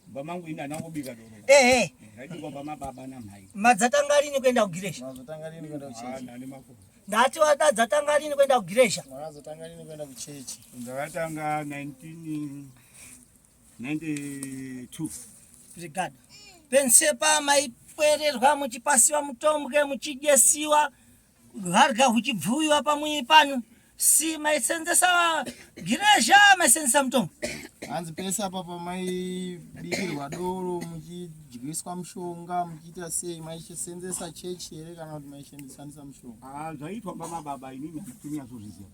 Mba mangu ini handina kubika doro. Eh eh. Ndaibikwa mbama baba namhai. Madzatanga rini kuenda kugiresha? Mazotanga rini kuenda kuchechi? Ndane makore. Ndati wadadzatanga rini kuenda kugiresha? Makazotanga rini kuenda kuchechi? Ndakatanga 1992. Brigade. Pense pa maipwererwa muchipasiwa mutombwe muchidyesiwa harya huchibvuwiwa pamwe pano. Si maisenzesa giresha maisenzesa mutombo. Hanzi pese apa pamaibikirwa doro muchidyiswa mushonga muchiita sei maisenzesa chechi here kana kuti maishandisa mushonga? Ah, zvaiitwa pamababa inini handikunyatsoziziva.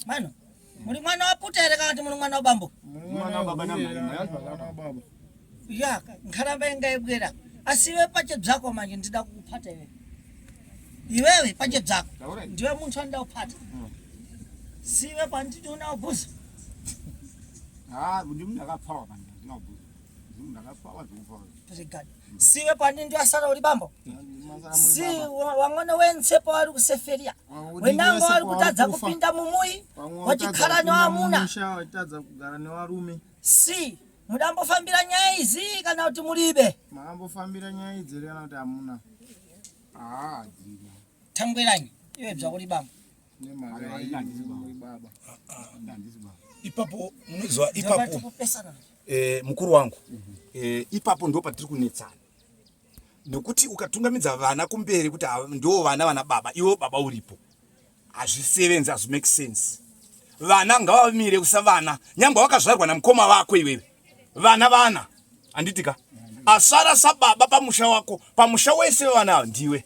Mano, muri mwana waputa here kana kuti muri mwana wabambo? Mwana wababa namai. Ya, nkharamba inga ibwera. Asi iwe pache dzako manje ndida kukupata iwewe. Iwewe pache dzako. Ndiwe munthu andida kupata. Siwe pandidi una ubhuza. Ah, ndi munhu akapfawa manje, handina ubhuza. Ndi munhu akapfawa zvekupfawa. Brigade. Siwe pandindi wasara uri bambo. Si wang'ono wense pavari kuseferia. Wenango vari kutadza kupinda mumuyi wachikhala newamuna. Wachitadza kugara nevarume. Si mudambofambira nyaya izi kana kuti muribe? Makambofambira nyaya idzi here kana kuti hamuna? Ah, dzina. Tangweranyi iwe bva kuri bambo. Ipapo munoziva ipapo eh, mukuru wangu eh, ipapo ndo patiri kunetsana nekuti ukatungamidza vana kumberi kuti ndo vana vana baba iwe baba uripo hazvisevenzi hazvi make sense vana ngavamire kusavana nyangwe wakazvarwa namukoma vako iwewe vana vana handiti ka asara sababa pamusha wako pamusha wese wevana ava ndiwe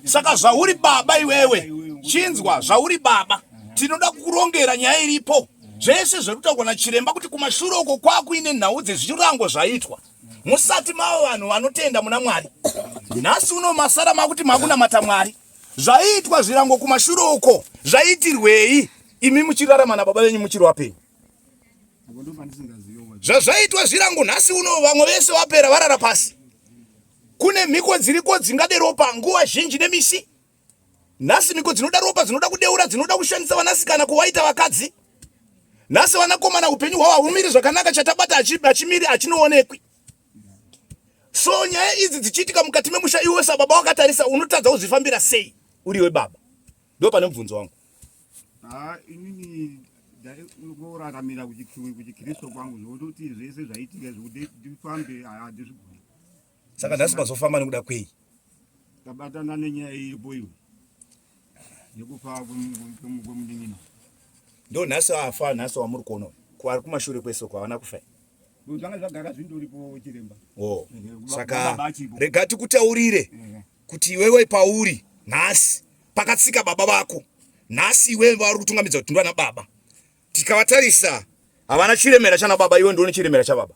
saka zvauri baba iwewe chinzwa zvauri baba tinoda kukurongera nyaya iripo zvese zviri kutaurwa nachiremba kuti kumashure uko kwakuine nhau dzezvirango zvaitwa musati mava vanhu vanotenda muna mwari nhasi uno masara makuti makunamata mwari zvaiitwa zvirango kumashure uko zvaiitirwei imi muchirarama nababa venyu muchiri wapenyu zvazvaitwa zvirango nhasi uno vamwe vese vapera varara pasi kune mhiko dziriko dzingade ropa nguva zhinji nemisi Nhasi mhiko dzinoda ropa, dzinoda kudeura, dzinoda kushandisa vanasikana kuvaita vakadzi. Nhasi vanakomana upenyu hwavo hahumiri zvakanaka, chatabata hachimiri, hachinoonekwi. So nyaya idzi dzichiitika mukati memusha, iwe sababa wakatarisa, unotadza kuzvifambira sei uriwe baba? Ndo pane mubvunzo wangu. Ah, inini ndaingораramira kuchikristu kwangu zvekuti zvese zvaitika zvekuti ndifambe handizvigoni. Saka nhasi mazofamba nekuda kwei? Tabatana nenyaya iripo iyo yekufa kwemunin'ina. Ndo nhasi afa nhasi wamuri kuona uyu. Ari kumashure kwese uko havana kufa. Zvanga zvagara zvindoripo chiremba. Oh. Saka rega tikutaurire kuti iwewe pauri nhasi pakatsika baba vako nhasi iwewe vari kutungamidza kuti ndivana baba Tikavatarisa havana chiremera chana baba, iwe ndione chiremera chababa.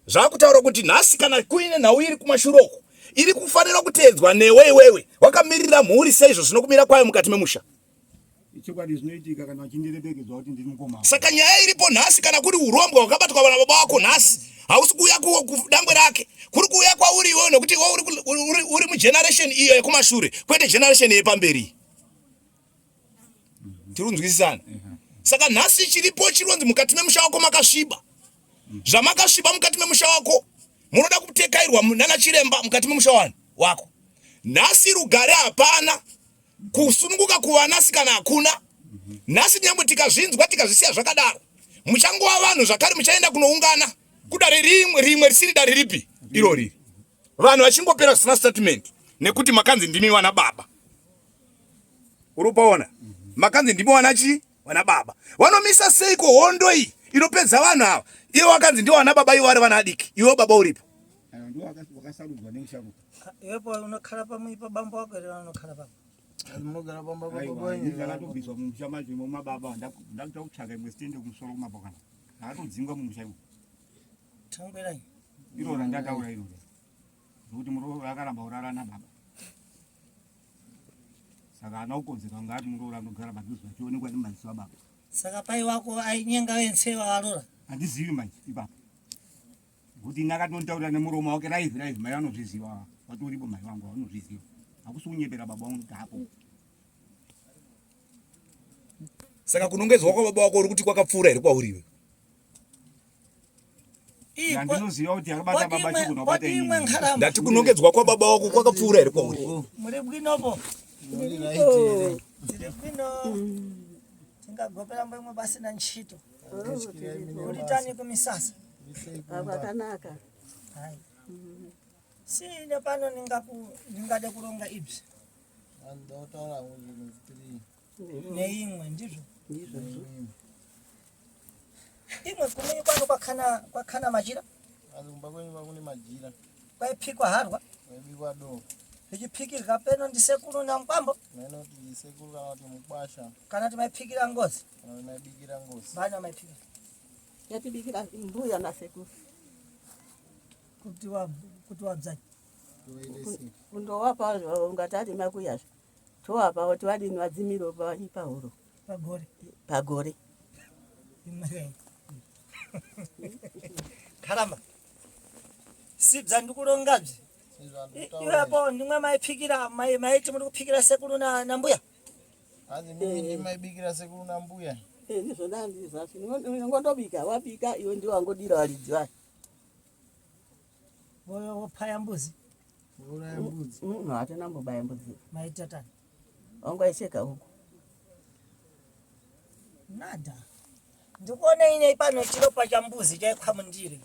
Zvakutaura kuti nhasi kana kuine nhau iri kumashure uko iri kufanira kuteedzwa newe iwewe wakamirira mhuri seizvo zvinokumira kwayo mukati memusha. Ichokwadi zvinoitika kana vachindirepekedzwa kuti ndiri mukoma. Saka nyaya iripo nhasi kana kuri urombwa hwakabatwa vana baba wako nhasi hausi kuuya kudangwe rake kuri kuuya kwauri iwewe nekuti iwe uri, uri, uri mugeneration iyo yekumashure kwete generation yepamberi. tiri kunzwisisana saka nhasi chiripo chironzi mukati memusha wako makasviba zvamakasviba mukati memusha wako munoda kutekairwa nana chiremba mukati memusha wani wako nhasi rugare hapana kusununguka kuvanasikana hakuna nhasi nyangwe tikazvinzwa tikazvisiya zvakadaro muchangova vanhu zvakare muchaenda kunoungana kudare rimwe rimwe risiri dare ripi irori vanhu vachingopera zvisina statement nekuti makanzi ndimi vana baba uri kupaona makanzi ndimi wana chii wana baba vanomisa seiko hondo iyi inopedza vanhu ava ivo vakanzi ndiwo wana baba ivo vari vana adiki iwe baba uripo iwepo unokhala pamwe pabambo wako here unokhala pamwe munogara pamba pababa wenyu ndakatobviswa mumusha macho imo mababa ndakuta kutsvaka imwe stende kumusoro kumabokana ndakatodzingwa mumusha imo tangwerai iro randataura iroro nokuti muroora akaramba kurara nababa saka haana kukodzera kunge ari muroora anogara padhuze achionekwa nemaziso ababa saka pai wako ainyenga vense vavarora handizivi manje ipapo kuti ini akatontaurira nemuromo wake live live mai vanozviziva vatoripo mai vangu vanozviziva hakusi kunyepera baba vangu kuti hapo saka kunongedzwa kwababa wako uri kuti kwakapfuura here kwauri iwe Ndinoziva kuti akabata baba chigona kubata inini. Ndati kunongedzwa kwababa wako kwakapfuura here kwauri? Muri bwinopo. Tiri bwino. Tingagopera mbwe pasina ntchito. Kuritani kumisasa. Kwakanaka. Hai. Sine pano ndingade kuronga ibzi. Neimwe ndizvo. Ndizvo. Kwakhana kwakhana machira. Hanzi kumba kwenyu kwakune majira. Kwaipikwa harwa. Kwaibikwa doro. Zvichipikirwa peno ndisekuru namukwambo. Mene kuti ndisekuru kana kuti mukwasha. Kana kuti maipikira ngozi. Kana kuti maibikira ngozi. Bana maipikira. Yatibikira mbuya nasekuru. Kuti wa kuti wabzani. Kundowapa ungatati makuyazve. Towapa kuti vadini vadzimire pahuro. Pagore. Pagore. Karamba. Sibza ndikurongabzi. Iwepo ndimwe maipikira mai maiti muri kupikira sekuru na, na mbuya. Hanzi mimi ndimi maibikira sekuru na mbuya. Eh, ndizvo ndandizvo ngondobika wabika iwe ndiwe wangodira varidzi vayo. Wopaya mbuzi. Uraya mbudzi. Hatina mbobaya mbudzi. Maita tani. Wangaiseka huku. Nada. Ndikuona ine pano chiropa cha mbuzi chaikwa mundiro.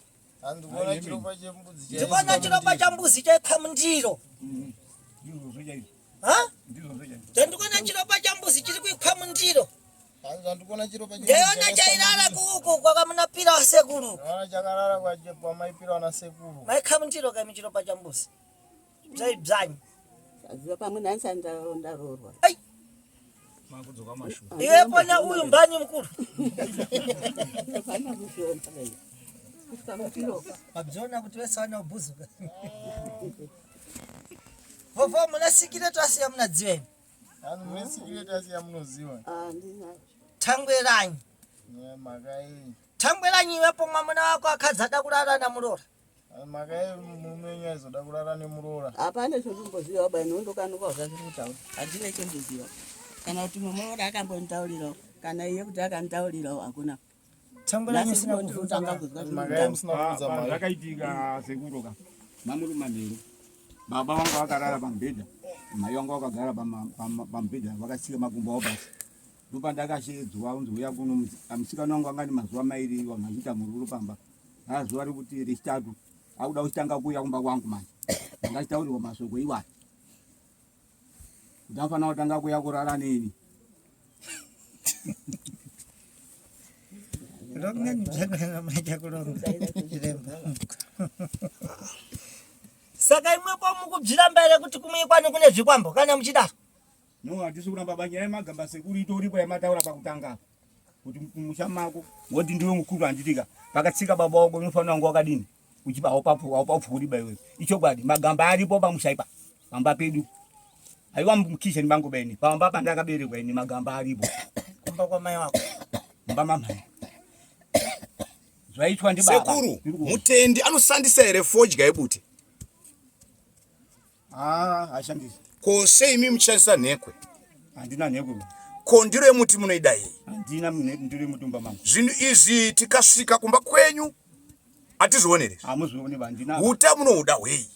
Handikuona chiropa chembudzi Ndikuona chiropa cha mbuzi chaikwa mundiro. Ndizvozvo chaizvo. Ha? Ndizvozvo chaizvo. Ndikuona chiropa cha mbuzi chiri kuikwa mundiro. Handikuona chiropa Ndeiona chairara kuku kwakamunapira wasekuru. Ndaona chakarara kwamaipira wana sekuru. Maikwa mundiro kaimi chiropa cha mbuzi. Zvaibzanyi. Aziva pamwe nani ndaroorwa. Ai. Makudzoka mashure. Iwe pona uyu mbani mukuru. Hapana kuzviona. Wabzona kuti wese wana ubhuzuka. Vovo munasikire twasiya munadziwa imi. Hanzi mune sikireti asi yamunoziva. Handina. Tangweranyi. Mhaka iyi. Tangweranyi iwepo mwamuna wako akadzi ada kurara namuroora. Mhaka iyi murume wenyu aizoda kurara nemuroora. Hapana chondimboziva baba ndondokanuka zvazviri kutaura. Handina chondoziva. Kana kuti muroora akambonditaurirawo kana iye kuti akanditaurirawo hakuna. Tangweranyi Nhasi usina ndinotanga kubvunza. kuzwa zviri Mhaka kutaura. iyi musina kubvunza mhaka. Zvakaitika sekuru ka. Mamuri manheru. Baba vangu vakarara pamubhedha. Mai vangu vakagara pamubhedha vakatsika makumbo avo pasi. Ndopandakashedzwa kunzi uya kuno musikana wangu anga ane mazuva mairi vanhu vachiita mururu pamba. Zuva rekuti rechitatu akuda kuchitanga kuuya kumba kwangu manje. Ndangachitaurirwa mashoko iwayo. Kuti anofanira kutanga kuuya kurara neni. Saka imwepo mukubzviramba here kuti kumuikwani kune zvikwambo kana muchidaro? No, hatisi kuramba banyaya yemagamba sekuru itoripo yamataura pakutanga apa. Kuti mumusha mako woti ndiwe mukuru handitika. Pakatsika baba wako unofanira kunge wakadini? Uchipa haupapfuuri ba iwewe. Ichokwadi magamba aripo pamusha ipa. Pamba pedu. Aiwa mukitchen mangu beni. Pamba pandakaberekwa ini magamba aripo. Kumba kwamai wako. Mumba mamai. Zvaitwa ndibaba. Sekuru, mutendi anoshandisa here fodya yebute? Ah, hashandisi. Ko sei imi muchishandisa nhekwe? Handina nhekwe. Ko ndiro yemuti munoida yei? Handina ndiro yemutumba mangu. Zvinhu izvi tikasvika kumba kwenyu hatizvionere. Hamuzvioni handina. Huta munohuda hwei?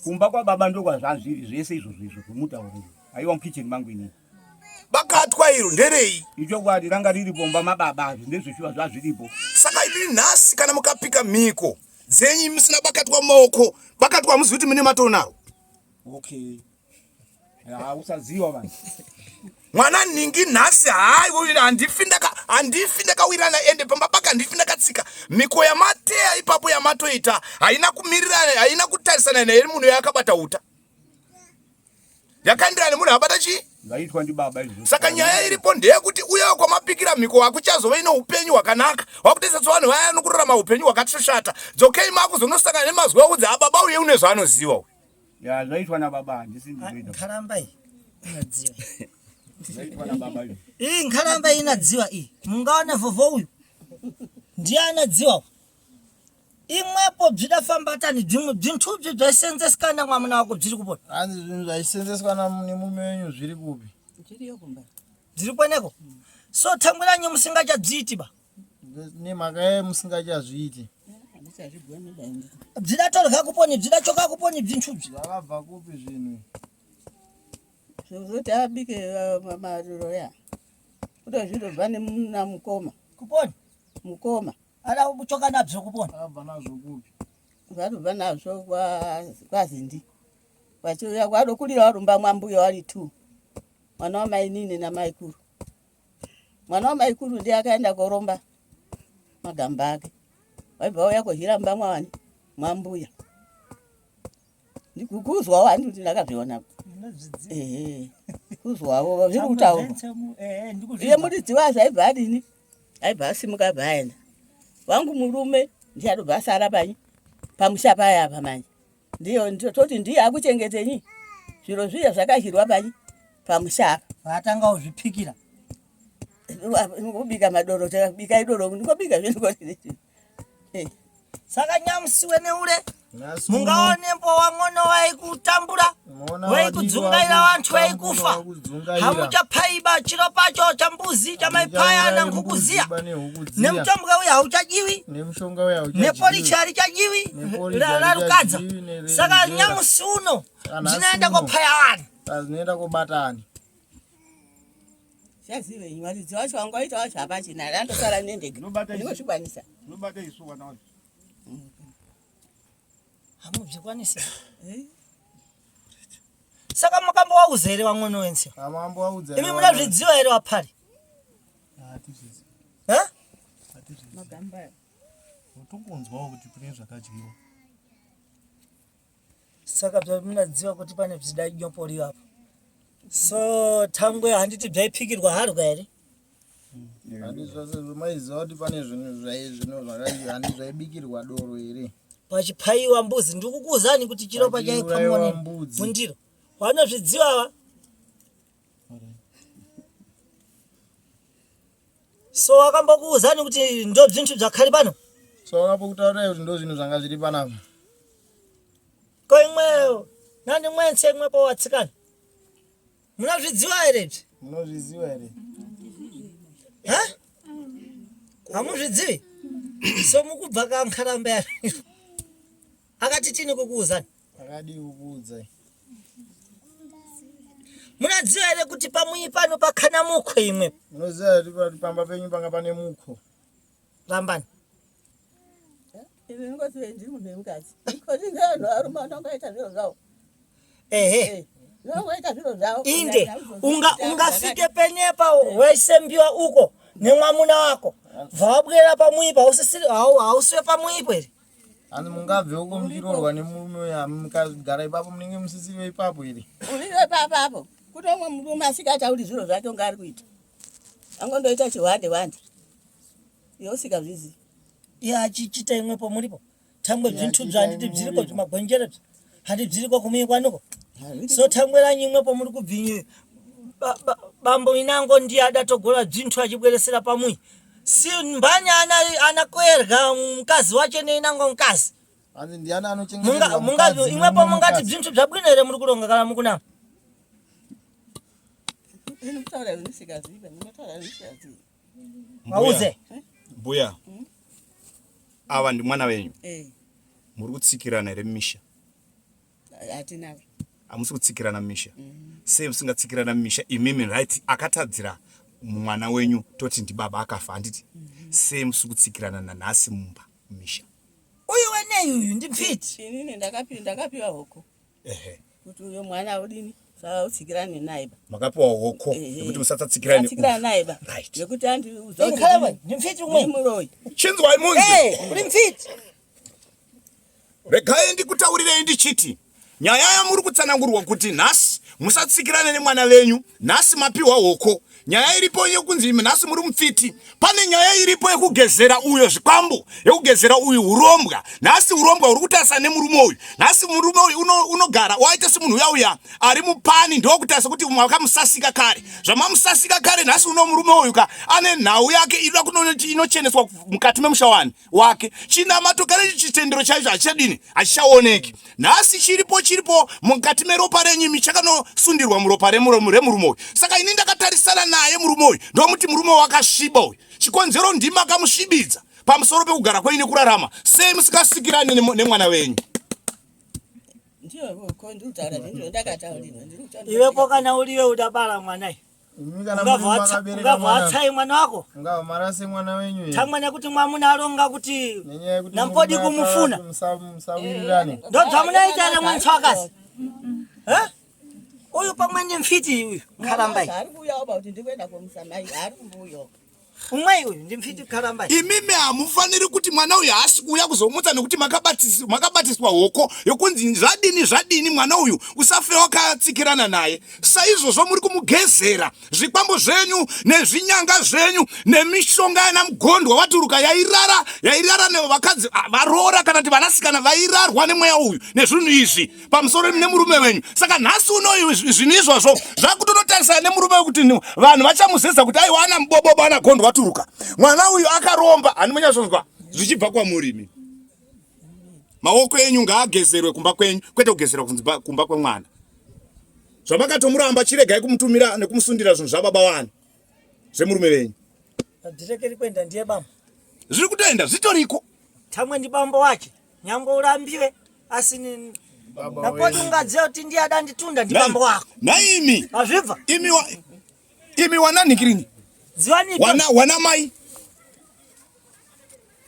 Kumba kwababa ndokwazvazviri zvese izvozvo izvo zvomutaura izvo. Haiwa mukitchen mangu inini. Bakatwa iro nderei? Ichokwadi ranga riri pomba mababa ndezveshuwa zvazviripo. Saka imi nhasi kana mukapika mhiko dzenyu musina bakatwa mumaoko, bakatwa hamuzivi kuti mune matonaro. Okay. Ya usaziwa vanhu. Mwana nhingi nhasi hayi handifi ndaka handifi ndakawirana ende pamba paka handifi ndakatsika mhiko yamateya ipapo yamatoita haina kumirirana haina kutarisana naye munhu yakabata uta. Yakaenderana nemunhu abata chii? Zvaitwa ndibaba izvo. Saka nyaya iripo ndeyekuti uya kwamapikira mhiko hakuchazove neupenyu hwakanaka. Wakutoisa sevanhu vaya nokurarama upenyu hwakatoshata. Dzokei makuzonosangana nemazwi akudzi ababa uye une zvaanoziva uyu. Ya zvaitwa nababa handisi ndinoita. Nkaramba iyi inadziwa. Zvaitwa nababa izvo. Iyi nkaramba iyi inadziwa iyi. Mungaona vhovho uyu. Ndiye anadziwa. Imwepo bzvidafambatani bzimwe bzinthu bzi bzvaisenzeswa namwamuna wako bziri kupona. Hanzi zvinhu zvaisenzeswa nemurume wenyu zviri kupi? Zviriyo kumba. Dziri kweneko. So tangwiranyi musingachadzviiti ba. Nemhaka yei musingachazviiti? Handichazvigoni dai ndiri. Bzidatorya kuponi bzidachoka kuponi bzinthu bzi. Zvakabva kupi zvinhu? Zvozoti abike mariro ya. Kutozvirobva nemuna mukoma. Kuponi. Mukoma. Ada kuchoka nabzo kupona. Akabva nazvo kupi? Vanobva nazvo kwaZindi. Vachiuya kwadokurira varumba mwambuya vari two. Mwana wamainini namaikuru. Mwana wamaikuru ndiye akaenda koromba magamba ake. Waibva wauya kohira mumba mwawani mwambuya. Ndikuzwawo handi kuti ndakazviona. Ehe. Kuzwawo zviri kutaurwa. Iye muridzi wazvo aibva adini? Aibva asimuka abva aenda. Wangu murume ndiye adobva asara panyi pamusha paya apa manje. Ndiyo toti ndiye akuchengetenyi zviro zviya zvakahirwa panyi pamusha apa. Vatanga kuzvipikira. Kubika madoro, bika idoro, ndikobika zve eh. Saka nyamusi wene ule mungaonembo wang'ono waikutambura waikudzungaira wantu waikufa hamuchapaiba chiro pacho chambuzi chamaipaya nankuku ziya nemutombwe uya hauchadyiwi neporichi harichadyiwi rarukadza saka nyamusi uno zvinoenda kopaya vanhu zvinoenda kobatani Chazive varidzi vacho vanga vaita vacho hapachina andosara nendega ndingozvikwanisa unobata isu vana vacho hamuzvikwanisi eh? saka makambowauza here vamwe wense imi munazvidziva here vapari utongonzwawo kuti kune zvakadyiwa saka zvamunadziva kuti pane zvida nyopori apo so thangwe handiti bzaipikirwa harwa here handi zvose maiziva kuti pane zvinhu zvino handi zvaibikirwa doro here pachipaiwa mbuzi ndikukuuzani kuti chiropa chaipamwa mundiro vanozvidziva ava so akambokuuzani kuti ndo zvinhu zvakhali pano so akambokutaurirai kuti ndo zvinhu zvanga zviri panapa ko imweyo nani mwense imwepo watsikana munozvidziva here izvi munozviziva here ha hamuzvidzivi so mukubva kankharamba ya akati tini kukuuzani akadii kukuudzai munadziva here kuti pamuyi pano pakhana mukho imwe munoziva here kuti pamba penyu panga pane mukho rambani Ini ndingoti ndiri munhu wemukadzi. Because ngevanhu varume vanongoita zviro zvavo. Ehe. Eh, vanongoita zviro zvavo. Inde unga ungafike penepa waisembiwa uko nemwamuna wako bvawabwera pamuipa hausisiri hausiwe pamuipo here Hanzi mungabve uko muchiroorwa nemurume uya mukagara ipapo munenge musisiriwe ipapo here? Uriwe ipapo apo. Kune umwe murume asingatauri zviro zvake unga ari kuita. Angondoita chihwande hwande. Iwe usikazvizivi. Iye achichita imwepo muripo. Thangwe zvinthu bza handiti bziriko bzimagwenjere bza handi bziriko kumuyi kwanuko. So thangwe ranyu imwepo muri kubvinyi bambo inango ndiye adatogola bzinthu achibweresera pamuyi. Si mbani ana anakwerga mkazi wache neinango mkazi. Hanzi ndiani anochengeterwa Munga mukadzi imwepo nemumwe mungati mukadzi? bzinthu bzabwino here muri kulonga kana mukunama. Ini kutaura zvinhu ndinotaura zvisingazivi. Mauze. Mbuya. Ava ndi mwana wenyu. Eh. Muri kutsikirana here mumisha? Hatina. Hamusi kutsikirana mumisha. Mm. Sei musingatsikirana mumisha imimi right akatadzira mwana wenyu toti ndibaba akafa handiti? Mm -hmm. Sei musi kutsikirana nanhasi mumba mumisha? Uyu weneyi uyu ndipfiti. Inini ndakapiwa hoko. Ehe. Kuti uyo mwana udini sautsikirane naye ba. Makapiwa hoko nekuti musatsikirane. Satsikirane naye ba. Right. Nekuti andiudza kuti Inkhalabwe, ndimfiti umwe. Muroyi. Chinzwai munzi. Eh, uri mfiti. Regai ndikutaurirei ndichiti nyaya yamuri kutsanangurwa kuti nhasi musatsikirane nemwana venyu nhasi mapiwa hoko nyaya iripo yekunzi imi nhasi muri mupfiti pane nyaya iripo yekugezera uyo zvikwambo yekugezera uyu urombwa nhasi urombwa uri kutarisa nemurume uyu nhasi murume uyu unogara uno waita semunhu uya uya ari mupani ndokutarisa kuti makamusasika kare zvamamusasika kare nhasi uno murume uyu ka ane nhau yake inoda kunoti inocheneswa mukati memusha wani wake chinamato kare chitendero chaicho hachichadini hachichaoneki nhasi chiripo chiripo mukati meropa renyu imi chakanosundirwa muropa remurume uyu saka ini ndakatarisana naye murume uyu ndomuti murume wakasviba uyu chikonzero ndimi akamusvibidza pamusoro pekugara kwenyu nekurarama sei musingasikirani nemwana wenyu iwepo kana uriwe udabala mwanai ungabva watsai mwana wako ungabva marase mwana wenyu here thamwa nekuti mwamuna alonga kuti nenyaya yekuti nampodi murume kumufuna akati musawirirane ndobvamunaita ere mwantswakazi Eh? uyu pamwe ndi mfiti uyu nkhalambai ari kuuyawo pa kuti ndikuenda komusa mai ari kumbuuyawo. Umwe uyu ndimfiti karamba. Imimi hamufaniri kuti mwana uyu haasi kuuya kuzomutsa nekuti makabatiswa hoko yokunzi zvadini zvadini mwana uyu usafe wakatsikirana naye. Saizvozvo muri kumugezera zvikwambo zvenyu nezvinyanga zvenyu nemishonga yana mugondwa waturuka yairara yairara nevakadzi ah, varoora kana kuti vanasikana vairarwa nemweya uyu nezvinhu izvi pamusoro nemurume wenyu saka nhasi unoyu zvinhu izvozvo zvakutonotarisana nemurume wekuti vanhu vachamuzeza kuti aiwa ana mubobobo ana gondo waturuka mwana uyu akaromba hani munyazvonzwa zvichibva kwamurimi maoko enyu ngaagezerwe kumba kwenyu kwete kugezerwa kumba kwemwana zvamakatomuramba chiregai kumutumira nekumusundira zvinhu zvababa wani zvemurume venyu Ndirekeri kuenda ndiye bambo. Zviri kutoenda zvitoriko. Tamwe ndi bambo wake. Nyangwe urambiwe asi ni napoti ungaziva kuti ndiye adanditunda ndi bambo wako. Naimi. Azvibva. Imi wa imi wananikirini. Ziwani wana wana mai.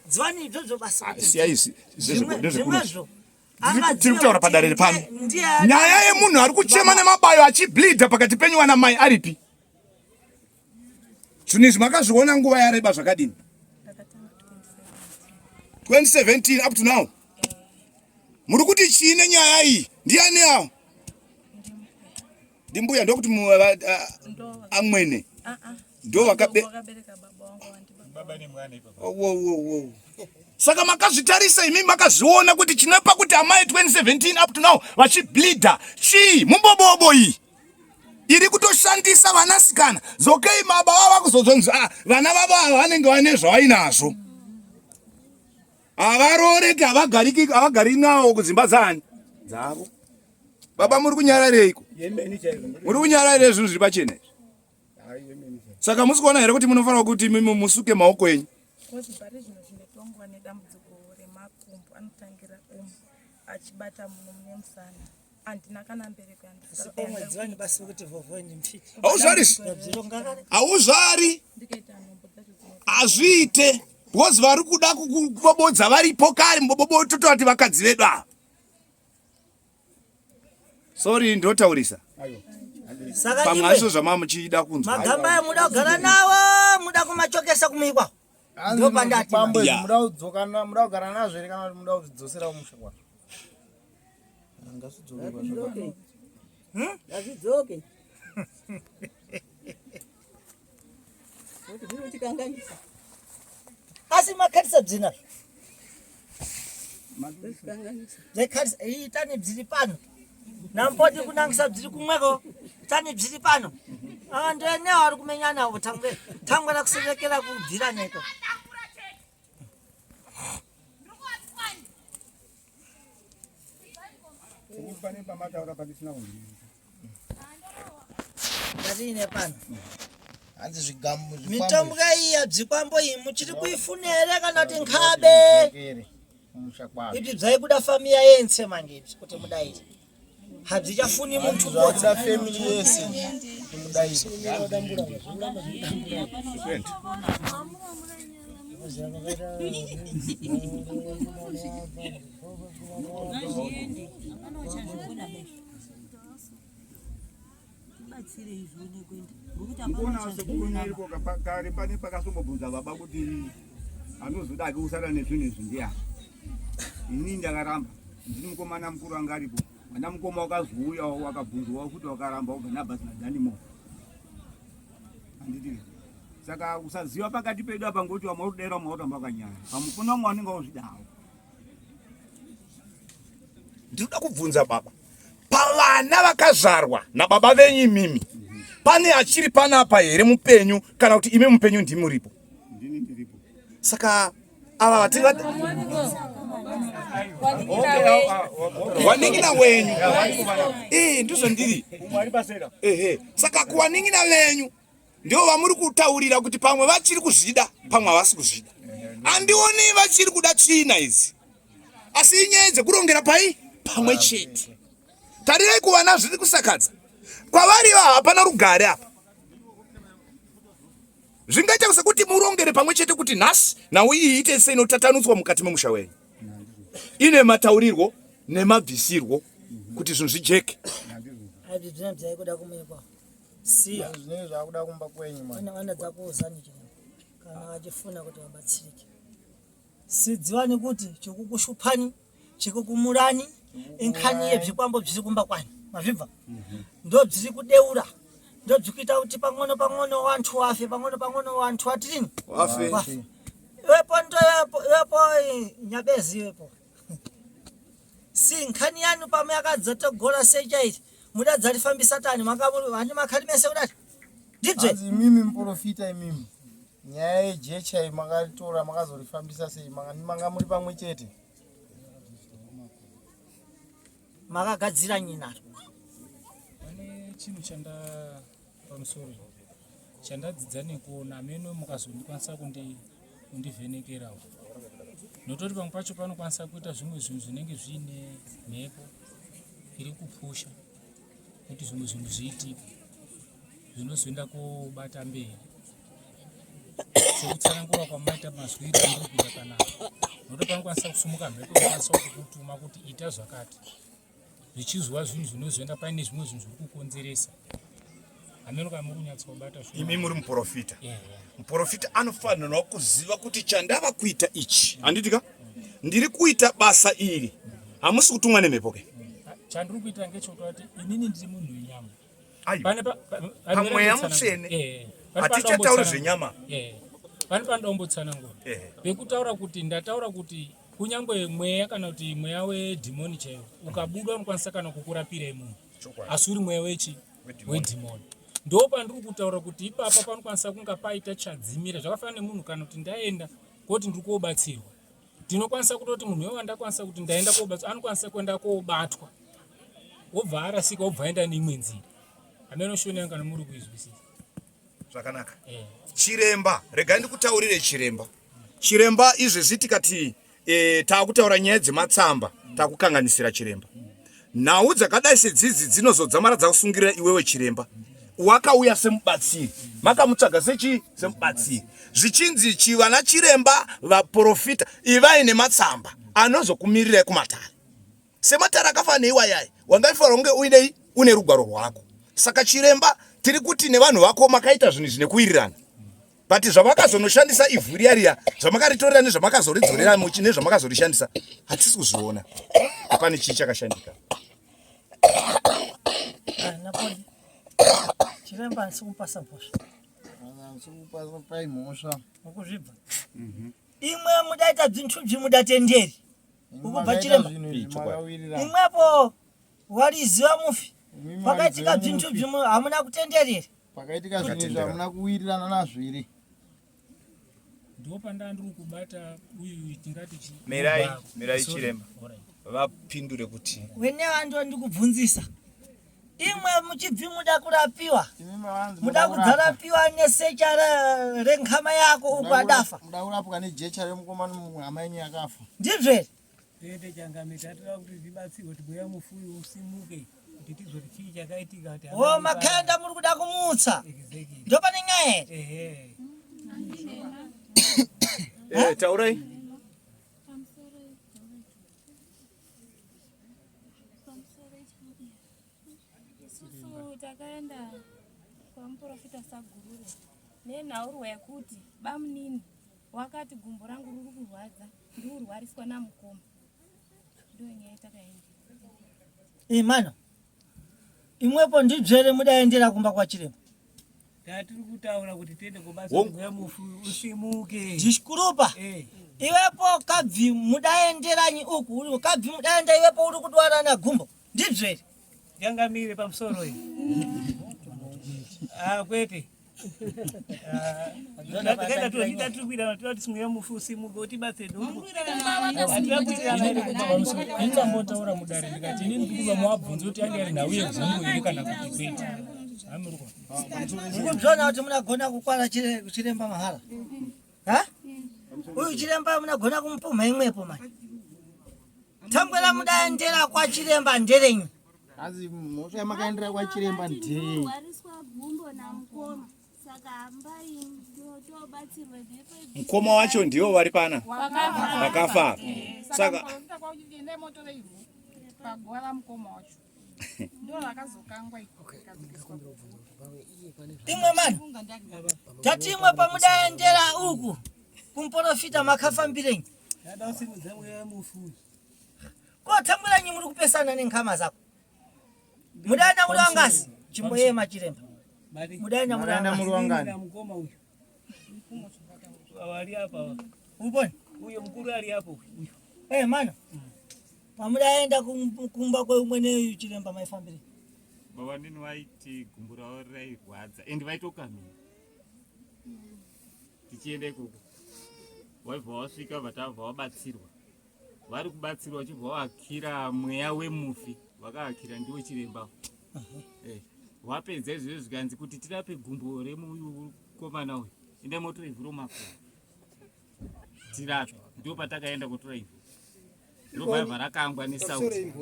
Ziwani izvozvo basa. Ah, siyai izvi ndezvekuru. Tiri kutaura padare repano. Nyaya yemunhu ari kuchema nemabayo achibleeda pakati penyu wana mai aripi? Zvinhu izvi makazviona nguva yareba zvakadini? 2017 up to now. Muri kuti chii nenyaya iyi? Ndiani awo? Ndimbuya ndokuti amwene. Ndo vakabe Oh, Saka makazvitarisa imi makazviona kuti chinopa kuti amai 2017 up to now vachibleeder chii mumbobobo iyi iri kutoshandisa vanasikana dzokei baba vava kuzozonzi ah, vana vavo ava vanenge vane zvavainazvo havarooreki havagariki havagari nawo kudzimba dzaani dzavo baba muri kunyarareiko muri kunyararei zvinhu zviri pachena izvi saka musi kuona here kuti munofanira kuti mimi musuke maoko enyu achibata muno mune musana handina kana mbereko hauzvari hauzvari hazviite because vari kuda kukubobodza varipo kare mubobobo totovati vakadzi vedu ava sorry ndotaurisa pamwe hazvo zvamava muchida kunzwa magamba ayo muda kugara nawo muda kumachokesa kumikwa ndopandati muda kugara nazvo here kana kuti muda kuzvidzosera kumusha kwazvo Ngazvidzoke. Hmm? Ngazvidzoke. Kuti zvinotikanganisa. Asi makatisa bzina. Zvekatisa iyi tani bziri pano. Nampoti kunangisa bziri kumweko tani bziri pano. Ava ndoenewo ari kumenyana avo tangwe tangwe rakuserekera kubvira neko. Pane pamataura pandisina kunzwisisa. Ndatiine pano. Hanzi zvigamu Mitombo iya bzikwambo iyi muchiri kuifuna here kana kuti nkhabe? Ibzi bzaikuda famiya yense manje ibzi kuti mudaire. Habzichafuni muntu Zvakuda family yese kuti mudaire. Mukuona sekuru nyariko kare pane pakasombobvunza baba kuti anozoda ake kusara nezvinhu izvi ndiyani. Ini ndakaramba ndini mukomana mukuru anga aripo. Mwana mukoma wakazouya wakabvunzwawo futi wakaramba wobva nabhazi naDanimo. Handiti saka usaziva pakati pedu apa ngokuti vamwe vari kudaira vamwe vari kutamba vakanyara. Pamwe kuna vamwe vanenge vozvidawo. Ndinoda kubvunza baba, pavana vakazvarwa nababa venyu imimi pane achiri panapa here mupenyu kana kuti imi mupenyu ndimi muripo? Ndini ndiripo. Saka ava vatinga wanin'ina wenyu ee ndizvo ndiri ehe saka kuwanin'ina venyu ndivo vamuri kutaurira kuti pamwe vachiri kuzvida pamwe havasi kuzvida andioni vachiri kuda tsvina idzi asi inyaya dzekurongera pai pamwe chete tarirai kuvana zviri kusakadza kwavari va hapana rugare apa zvingaita sekuti murongere pamwe chete kuti nhasi nhau iyi ite seinotatanutswa mukati memusha wenyu ine mataurirwo nemabvisirwo kuti zvinhu zvijeke Siya. Zvinenge zvakuda kumba kwenyu manje. Vana dzako uzani chino. vachifuna kuti vabatsirike. Sidziwani kuti chikukushuphani chikukumurani inkhani yebzikwambo bziri kumba kwani mazvibva ndo bziri kudeura ndo bziri kuita kuti pang'ono pang'ono wanthu wafe pang'ono pang'ono wanthu atirini Wafe. wafe iwepo ndo iwepo nyabezi iwepo si nkhani yanu pamwe yakadzatogola sechaiti mudadzalifambisa tani makamuri makhali mese kudati ndibze Hanzi imimi muprofita imimi nyaya yejecha iyi makaritora makazorifambisa sei manga muri pamwe chete makagadzira nyinaro Pane chinhu chanda pamusoro chandadzidza nekuona ameno mukazondikwanisa kundivhenekerawo nototi pamwe pacho panokwanisa kuita zvimwe zvinhu zvinenge zviine mhepo iri kupusha kuti zvimwe zvinhu zviitike zvinozoenda kobata mberi sekutsanangura kwamaita mazwiri andiri kuita panapa nokuti panokwanisa kusumuka mhepo inokwanisa kukutuma kuti ita zvakati zvichizwa zvinhu zvinozoenda paine zvimwe zvinhu zviri kukonzeresa hameno kana muri kunyatsobata imi muri muprofita muprofita anofanirwa kuziva kuti chandava kuita ichi handiti ka ndiri kuita basa iri hamusi kutumwa nemhepo ke chandiri kuita ngechekuti inini ndiri munhu wenyama pamweya mutsvene eh, hatichatauri zvenyama eh, pane panoda kumbotsanangura pekutaura kuti ndataura kuti kunyange mweya kana kuti mweya wedhimoni chaiwo ukabuda unokwanisa kana kukurapirai munhu asi uri mweya wechi wedhimoni ndo pandiri kutaura kuti ipapa panokwanisa kunga paita chadzimira zvakafanana nemunhu kana kuti ndaenda koti ndiri kobatsirwa tinokwanisa kutoti munhu iwe wandakwanisa kuti ndaenda kobatsirwa anokwanisa kuenda kobatwa wobva arasika wobva aenda neimwe nzira hameno shoni yangu kana muri kuizwisisa zvakanaka eh. Chiremba regai ndikutaurire chiremba chiremba izvezvi tikati e, taakutaura nyaya dzematsamba takukanganisira chiremba nhau dzakadai sedzidzi dzinozodzamara dzakusungirira iwewe chiremba wakauya semubatsiri makamutsvaga sechii semubatsiri zvichinzi chivana chiremba vaprofita ivai nematsamba anozokumirirai kumatare sematare akafanana neiwayaya wangaifanira kunge uinei une rugwaro rwako saka chiremba tiri kuti nevanhu vako makaita zvinhu izvi nekuwirirana but zvavakazonoshandisa ivhu riya riya zvamakaritorera nezvamakazoridzorera muchi nezvamakazorishandisa hatisi kuzviona pane chii chakashandika chiremba asi kupasa mhosva pai mhosva ukuzvibva mhm. imwe mudaita bzinthu bzimudatenderi ukubva chiremba imwepo waliziva mufi pakaitika bzinthu bzimwe hamuna kutenderera pakaitika zvinhu izvi hamuna kuwirirana nazvo here ndipo pandaa ndiri kubata uyu tingati chi mirai mirai chiremba vapindure kuti wenewa ndo ndikubvunzisa imwe muchibvi muda kurapiwa muda kudzarapiwa nesecha renkhama yako uku adafa muda kurapwa nejecha remukomana hama yenyu yakafa ndizvo here Tete changamire tatoda kuti tibatsirwe kuti mweya mufi uyu usimuke kuti tizwe kuti chii chakaitika kuti o makanda muri kuda kumutsa ndopane nyaya here eh, taurai Isusu takaenda kwamuprofita Sagurure nenhaurwa yekuti bamunini wakati gumbo rangu riri kurwadza ndikurwariswa namukoma ndiyo nyaya yatakaenda. Imano imwepo ndidzvere mudaendera kumba kwachiremba Tatiri kutaura kuti tiende kubasa mweya mufi usimuke. Dishkurupa. Eh. Iwepo kabvi mudaenderanyi uku uri kabvi mudaenda iwepo uri kudwara na gumbo. Ndizvo here? Changamire pamusoro iyi. Ah kwete. Takaenda tiri kuita kuti mweya mufi usimuke utibatse dumbu. Ndambotaura mudare ndikati inini ndikuva mawabvunza kuti yange iri nhau yegumbo here kana kuti kwete. Mukubzona kuti munagona kukwara chiremba mahara. Ha? Uyu chiremba munagona kumupumha imwepo manje. Thangwe ramudaendera kwachiremba nderenyi? Hanzi mhosva yamakaendera kwachiremba ndeyei? Mukoma wacho ndivo vari pana vakafa. Saka paguva ramukoma wacho. Imwe mani tati imwe pamudaendera uku kumuporofita makafambirenyi kotamburanyi muri kupesana nenkama zako mudaenda muri wangasi chimboyema chiremba mudaenda muri wangasi Ubone uyo mukuru ari apo uyo. Eh mana. Pamudaenda kumba kweumweneyu chiremba maifambire. Baba nini vaiti gumbo ravo rairwadza and vaitokamira tichienda ikoko waibva wasvika vatabva wabatsirwa vari kubatsirwa vachibva vaakira mweya wemufi vakaakira ndiwo chiremba eh, wapedza izvozvo zvikanzi kuti tirape gumbo remukomana uyu enda motora ivhu romakomo tirape ndipo patakaenda kotora ivhu ndobva rakangwa nesauti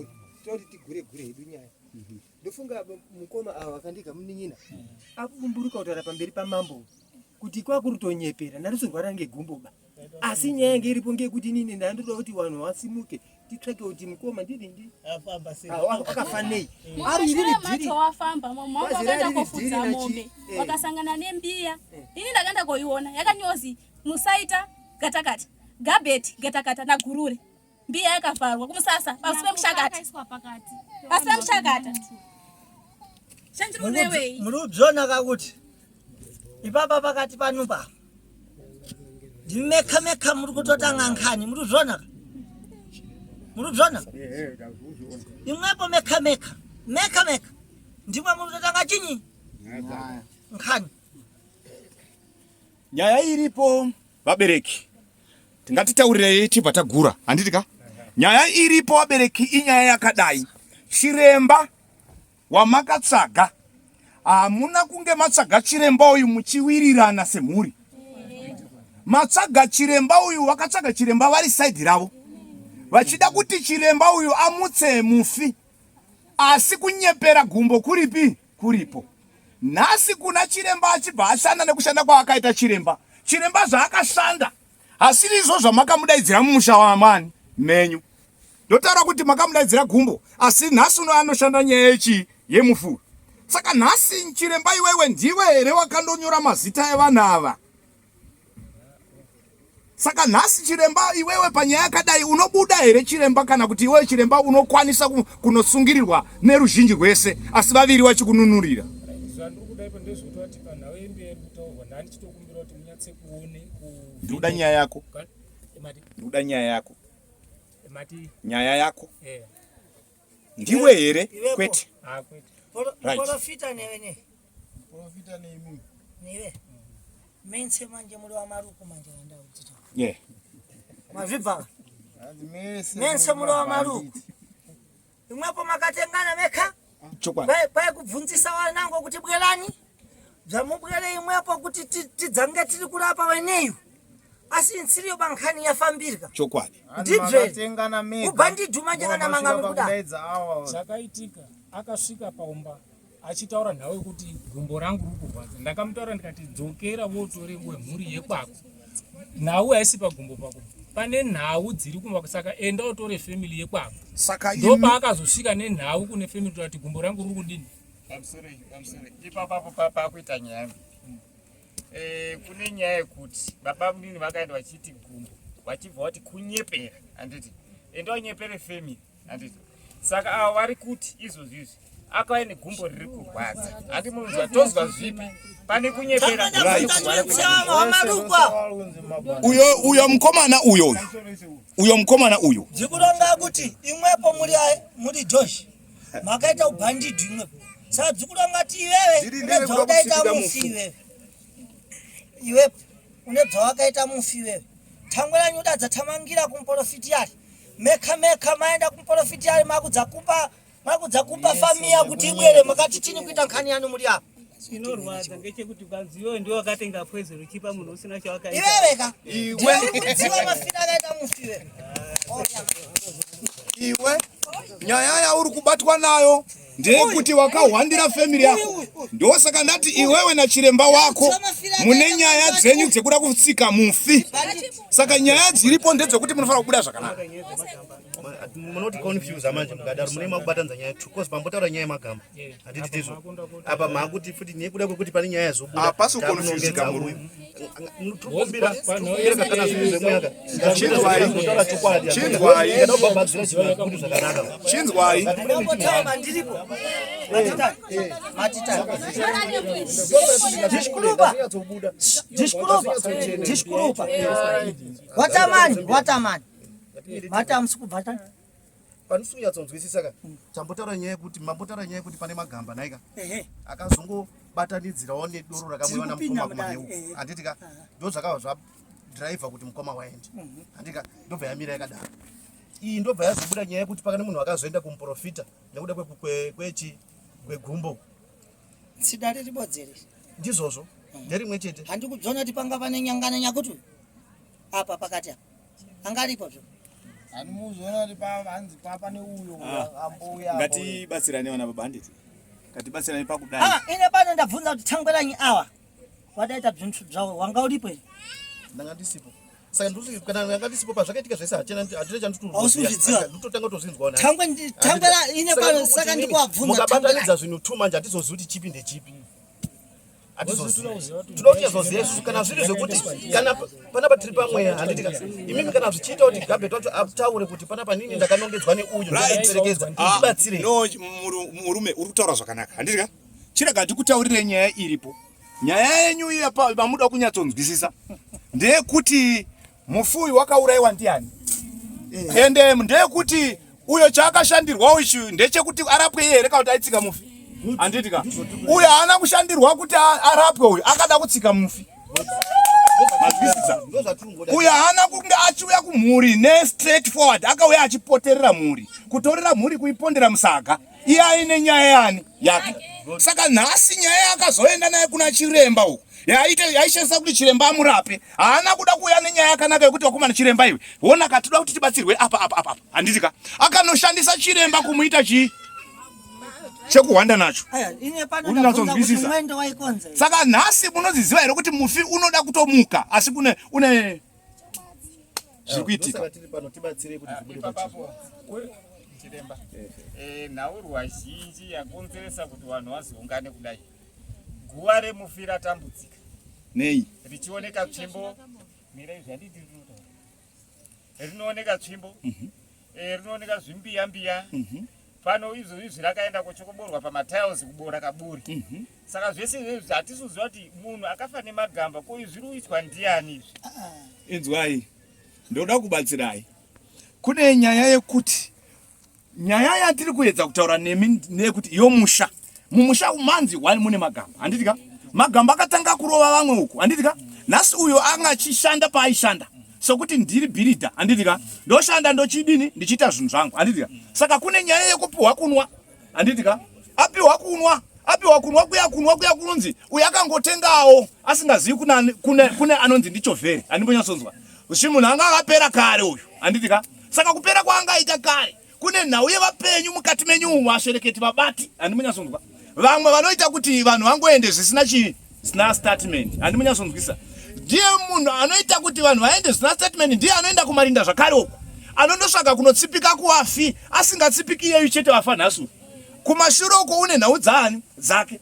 toti tigure gure hedu nyaya mhm. ndofunga mukoma ava vakandiga munin'ina akubumburuka kutaura pamberi pamambo kuti kwakurutonyepera ndarizorwara ngegumbo ba asi nyaya yange iripo ngeyekuti inini ndandoda kuti vanhu vasimuke titsvake kuti mukoma ndiri ndi akafa nei ari riri dhiri wafamba mama wangu wakaenda kofudza mombe eh. wakasangana nembiya eh. ini ndakaenda koiona yakanyozi musaita gatakata gabeti gatakata nagurure mbiya yakavharwa kumusasa pasi pemushakata pasi pemushakata muri kubzona kakuti ipapa pakati panupa ndimeka meka muri kutotanga nkhani muri kuzvona ka muri kuzvona imwepo meka meka meka meka ndimwe muri kutotanga chinyi nkhani nyaya iripo vabereki tingatitaurirei tibva tagura handiti ka nyaya iripo vabereki inyaya yakadai chiremba wamakatsvaga hamuna kunge matsvaga chiremba uyu muchiwirirana semhuri matsvaga chiremba uyu vakatsvaga chiremba vari saidhi ravo vachida kuti chiremba uyu amutse mufi asi kunyepera gumbo kuripi kuripo nhasi kuna chiremba achibva ashanda nekushanda kwaakaita chiremba chiremba zvaakashanda hasirizvo zvamakamudaidzira mumusha wamani menyu ndotaura kuti makamudaidzira gumbo asi nhasi uno anoshanda nyaya yechii yemufuru saka nhasi chiremba iwewe ndiwe here wakandonyora mazita evanhu ava saka nhasi chiremba iwewe panyaya yakadai unobuda here chiremba kana kuti iwewe chiremba unokwanisa kunosungirirwa neruzhinji rwese asi vaviri vachikununurira ndikuda nyaya yako ndikuda nyaya yako nyaya yako eh. ndiwe here kwete ah, profita newe ne profita neimi newe mense manje muri wamaruku manje vandaudzita yeah mazvibva mense muri wamaruku imwepo makatengana meka chokwadi kwai kubvunzisa wanango kuti bwerani bzamubwere imwepo kuti tidzange tiri kurapa weneyu asi nsiriyo bankhani yafambirwa chokwadi ndibve kubva ndidhuma nje kana manga muri kuda chakaitika akasvika paumba achitaura nhau yekuti gumbo rangu riri kurwadza ndakamutaura ndikati dzokera wotore wemhuri yekwako nhau haisi pagumbo pako pane nhau dziri kumba saka enda utore family yekwako saka ndopaakazosvika nenhau kune family kuti gumbo rangu riri kudini pamusoro pamusoro ipapapo pakuita nyaya eh, kune nyaya yekuti baba munini vakaenda vachiti gumbo vachibva vati kunyepera handiti enda wanyepere family handiti saka avo vari kuti izvozvi izvi akauya negumbo riri kurwadza handi munonzwa tozwa zvipi pane kunyepera uyo uyo mukomana uyo uyo uyo mukomana uyo dzikuronga kuti imwepo muri muri josh makaita ubhandidhi imwepo saka dzikuronga ti iwewe une dzaudaita mufi iwewe iwepo une dzawakaita mufi iwewe thangwe ranyu dadza thamangira kumuporofiti ari meka meka maenda kumuporofiti ari makudza kupa makudza kupa famiya kuti ibwere makati chini kuita nkhani yanu muri apa chinorwadza ngechekuti kwanzi iwewe ndiwe wakatenga poison uchipa munhu usina chawakaita iwewe ka iwe dziwa mafira akaita mufi iwewe iwe nyaya yauri kubatwa nayo ndeyekuti wakahwandira family yako ndosaka ndati iwewe nachiremba wako mune nyaya dzenyu dzekuda kutsika mufi saka nyaya dziripo ndedzekuti munofanira kubuda zvakanaka. Munoti confuse manje mukadaro mune makubatanidza nyaya two cause pambotaura nyaya yemagamba handiti ndizvo apa makuti futi nekuda kwekuti pane nyaya yazobuda Hapasi kuconfusika murume. Tikumbira kana zvinhu zvemweya ka Chinzwai. Kutaura chokwadi Chinzwai. Kana kubhabhadzira chinhu kuti zvakanaka Chinzwai. Ndambotaura ndiripo. Matitani. Matitani. Desculpa. Desculpa. Desculpa. Watamani, watamani. Matamusi kubva tani. Pandisi kunyatsonzwisisa ka tambotaura nyaya yekuti mambotaura nyaya yekuti pane magamba nhaika akazongobatanidzirawo nedoro rakamwiwa namukoma kumaheu handiti ka ndo zvakabva zvadhiraivha kuti mukoma waende handiti ka ndobva yamira yakadaro iyi ndobva yazobuda nyaya yekuti pakane munhu akazoenda kumuprofita nekuda kwechi kwegumbo Tsidare ribodzere. Ndizvozvo. Nderimwe chete. Handikudzona kuti panga pane nyangana nyakuti apa pakati apa. Angaripo zvo. Handimuzoona kuti hanzi papa neuyo Ah, ambouya. Ngatibatsirane vana baba handiti. Ngatibatsirane pakudai. Ah, ine pano ndabvunza kuti tangweranyi awa. Wadaita zvinhu zvawo wanga uripo here? Ndanga ndisipo. Saka ndikuti kana ndanga ndisipo pazvakaitika zvese hatina hatina Hausi kuzviziva? chanditotanga kutozvinzwa nhasi. Tangwe ndi- tangwera ine pano saka ndikuwabvunza Mukabatanidza zvinhu two manje hatizozivi kuti chipi ndechipi. Hatizozivi. Tinoda kuti tizoziva isusu kana zviri zvekuti kana panapa tiri pamweya handiti ka imimi kana zvichiita kuti Gabhet wacho ataure kuti panapa nini ndakanongedzwa neuyu ndakaperekedzwa Ah, ndibatsirei. no murume uri kutaura zvakanaka handiti ka chirega ndikutaurire nyaya iripo nyaya yenyu iya pamuda kunyatsonzwisisa ndeyekuti mufi uyu wakaurayiwa ndiani ende ndeyekuti uyo chaakashandirwawo ichi ndechekuti arapwe iye here kana kuti aitsika mufi handiti ka uyo haana kushandirwa kuti arapwe uyu akada kutsika mufi mazwisisa uyo haana kunge achiuya kumhuri nestraight forward akauya achipoterera mhuri kutorera mhuri kuipondera musaga iye aine nyaya yani yake saka nhasi nyaya yakazoenda naye kuna chiremba uku yaishandisa kuti chiremba amurape haana kuda kuuya nenyaya yakanaka yekuti wakomana chiremba iwe wona katoda kuti tibatsirwe apa apa apa handiti ka akanoshandisa chiremba kumuita chii chekuhwanda nacho Unonyatsonzwisisa. Saka nhasi munoziziva here kuti mufi unoda kutomuka asi kune une zviri kuitika. Chiremba, eh, nhaurwa zhinji yakonzeresa kuti vanhu vazoungane kudai guva remufi ratambudzika nei richioneka tsvimbo mirai zvanditi ndinotaura rinooneka tsvimbo mm -hmm. e, rinooneka zvimbiya mbiya mm -hmm. pano izvo izvi rakaenda kochokoborwa pamatiles kubora kaburi mm -hmm. saka zvese izvezvi hatisi kuziva kuti munhu akafa nemagamba ko izvi zviri kuitwa ndiani izvi inzwai ndoda kubatsirai kune nyaya yekuti Nyaya yatiri kuedza kutaura nemi ndeyekuti yomusha. Mumusha manzi one mune magamba. Handiti ka? Magamba akatanga kurova vamwe uku. Handiti ka? Nhasi uyo anga achishanda paaishanda. Sokuti ndiri bhiridha. Handiti ka? Ndoshanda ndochidini ndichiita zvinhu zvangu. Handiti ka? Saka kune nyaya yekupiwa kunwa. Handiti ka? Apiwa kunwa. Apiwa kunwa kuya kunwa kuya kunonzi uyo akangotengawo asingazivi kuna kune kune anonzi ndichovheri. Handimbonyatsonzwa. Zvi munhu anga akapera kare uyu. Handiti ka? Saka kupera kwaangaita kare kune nhau yevapenyu mukati menyu umu vashereketi vabati handimunyatsonzwa vamwe vanoita kuti vanhu vangoende zvisina chii zvisina statement handimunyatsonzwisa ndiye munhu anoita kuti vanhu vaende zvisina statement ndiye anoenda kumarinda zvakare uku anondosvaga kunotsipika kuvafi asingatsipiki iyeyu chete vafa nhasi kumashure uko une nhau dzaani dzake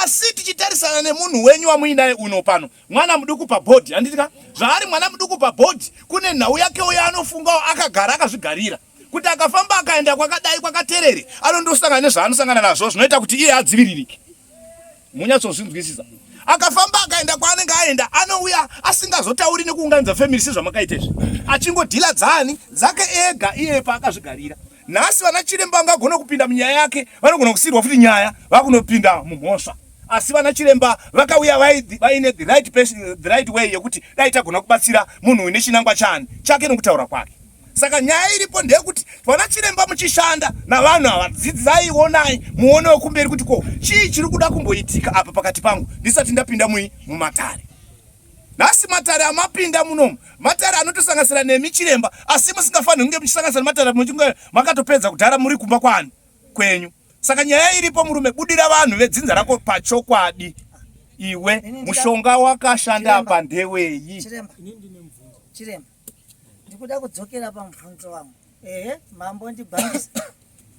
asi tichitarisana nemunhu wenyu wamuinaye uno pano Mwana muduku pabhodhi handiti ka? Zvaari mwana muduku pabhodhi kune nhau yakewo yaanofungawo akagara akazvigarira kuti akafamba akaenda kwakadai kwakaterere anondosangana nezvaanosangana nazvo zvinoita kuti iye adziviririke. Munyatsozvinzwisisa. Akafamba akaenda kwaanenge aenda anouya asingazotauri nekuunganidza family sezvamakaita izvi. Achingodhila dzaani dzake ega iye paakazvigarira. Nhasi vana chiremba vangagona kupinda munyaya yake vanogona kusiirwa futi nyaya vakunopinda mumhosva. Asi vana chiremba vakauya vaine the right, person, the right way yekuti dai tagona kubatsira munhu uyu nechinangwa chani chake nokutaura kwake. Saka nyaya iripo ndeyekuti vana chiremba muchishanda navanhu ava dzidzai, onai, muone wekumberi kuti ko chii chiri kuda kumboitika apa pakati pangu ndisati ndapinda mui mumatare. Nhasi matare amapinda munomu matare anotosanganisira nemi chiremba asi musingafaniri kunge muchisanganisira matare muchinge makatopedza kudhara muri kumba kwani kwenyu. Saka nyaya iripo murume budira vanhu vedzinza rako pachokwadi iwe mushonga wakashanda apa ndeweyi. Chiremba. Chiremba. Ndikuda kudzokera pamubvunzo wangu. Ehe, mambo ndibhangisa.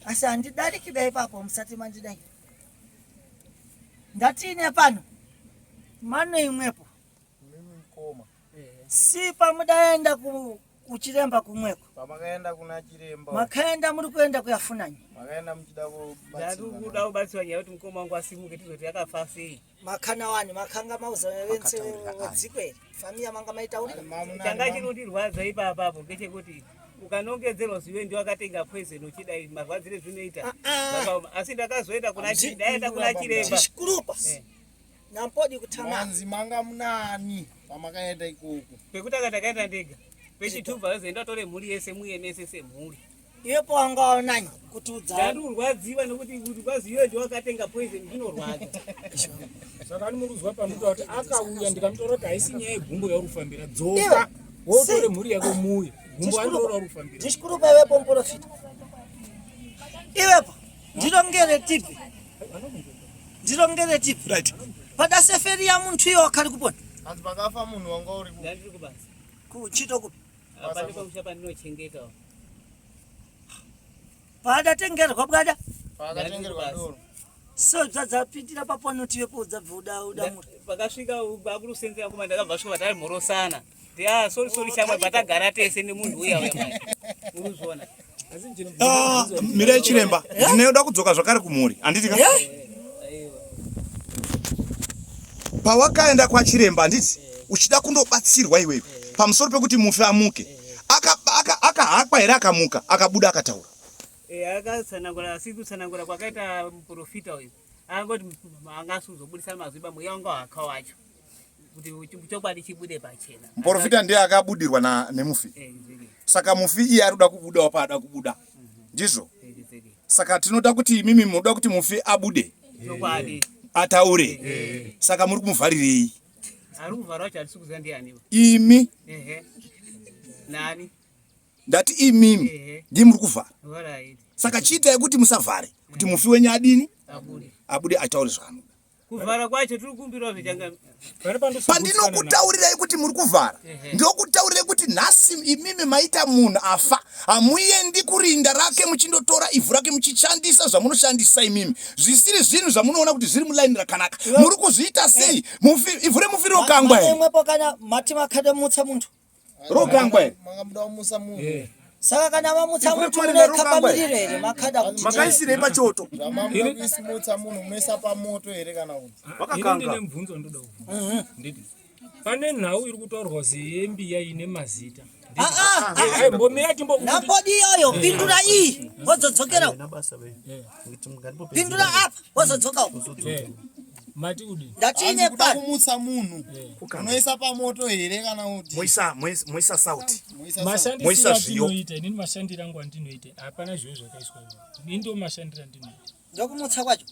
Asi handidariki dai ipapo musati mandidai. Ndatiine pano mano imwepo. Si pamudaenda kuchiremba kumweko. Pamakaenda kuna chiremba. Makaenda muri kuenda kuyafunanyi. Makaenda muchida kubatsirwa. Ndakuda kubatsirwa nyaya kuti mukoma wangu asimuke tizoti akafa sei. Makana wani makanga mauza vense wedziko here famiya manga maitaurira. Changa chinondirwadza ipapapo ngechekuti ukanongedzerwa ziwe ndiwe akatenga poison uchidai marwadzire zvinoita zvakaoma asi ndakazoenda kuna ndaenda kuna chiremba Chikurupa. Nampodi kutama. Manzi manga munani pamakaenda ikoko. Pekutanga ndakaenda ndega pechitubva vazoenda vatore mhuri yese muye mese semhuri. Iwepo wanga waonani kuti udza. Ndandirwadziwa nekuti kuti kwazi iwe ndiwe wakatenga poison zvinorwadza. Saka ani murikuzwa panotaura kuti akauya ndikamutora kuti haisi nyaya yegumbo yauri kufambira dzoka wotore mhuri yako muuye gumbo andiro rauri kufambira. Ndishikurupa iwepo muprofita. Iwepo ndirongere tibve. Ndirongere tibve. Right. Pada seferi ya muntu iyo wakali kupona. Hanzi pakafa munhu wanga uri ku. Ndandiri kubasa. Kuchito kupi? Apa ndipo musha pandinochengeta. Paadatengerwa bwada. Paakatengerwa doro. So dzadzapindira papanoti iwepo udzabva uda udamura. Pakasvika vakurusenzera kuma ndakabva svika tari mhorosana. Ndi ah sorry sorry shamwa patagara tese nemunhu uya uya manje. Urikuzviona. Ah, mirai chiremba ndinoda kudzoka zvakare kumhuri handiti ka pawakaenda kwachiremba handiti uchida kundobatsirwa iwewe pamusoro pekuti mufi amuke akahakwa here akamuka akabuda akataura Eh, akatsanangura asi kutsanangura kwakaita muprofita uyu angoti anga asizobudisa mazwi bamwe yanga haka wacho kuti chokwadi chibude pachena muprofita ndiye akabudirwa nemufi Eh, exactly. saka mufi iye ari kuda kubudawo paada kubuda ndizvo saka tinoda kuti imimi munoda kuti mufi abude chokwadi ataure saka muri kumuvharirei ari kuvhara wacho hatisi kuziva ndiani imi ehe nani ndati imimi Ehe. ndimi muri kuvhara Alright. saka chiitai kuti musavhare kuti mufi wenyu adini abude abude ataure zvaanoda kuvhara kwacho tiri kukumbirawo zvechanga Pandinokutaurirai kuti muri kuvhara Ehe. ndokutaurirai kuti nhasi imimi maita munhu afa hamuendi kurinda rake muchindotora ivhu rake muchishandisa zvamunoshandisa imimi zvisiri zvinhu zvamunoona kuti zviri mulaini rakanaka muri kuzviita sei Mufi- ivhu remufi rokangwa here Imwepo kana mati makada mutsa muntu. Rokangwa here? Manga muda kumusa munhu. Saka kana mamutsa Ivhu muntu remufi munekapa rokangwa here? miriro here makada kuti. Makaisirei pachoto? Zvamamuda kuisimutsa munhu munoisa pamoto here kana kuti? Ini ndine mubvunzo wandoda kubvunza. Nditi pane nhau iri kutaurwa kuti yembiya ine mazita. Mbomira timbo Nampodi iyoyo pindura iyi wozodzokera uko. Pindura apa wozodzoka uko. Mati kudini? Ndatine Hanzi kuda pano. kumutsa munhu unoisa pamoto here kana kuti? Moisa moisa sauti. Mashandisiro Moisa zviyo. atinoita inini mashandiro angu andinoita hapana zviyo zvakaiswa ipapo. Ini ndo mashandiro andinoita. Ndokumutsa kwacho.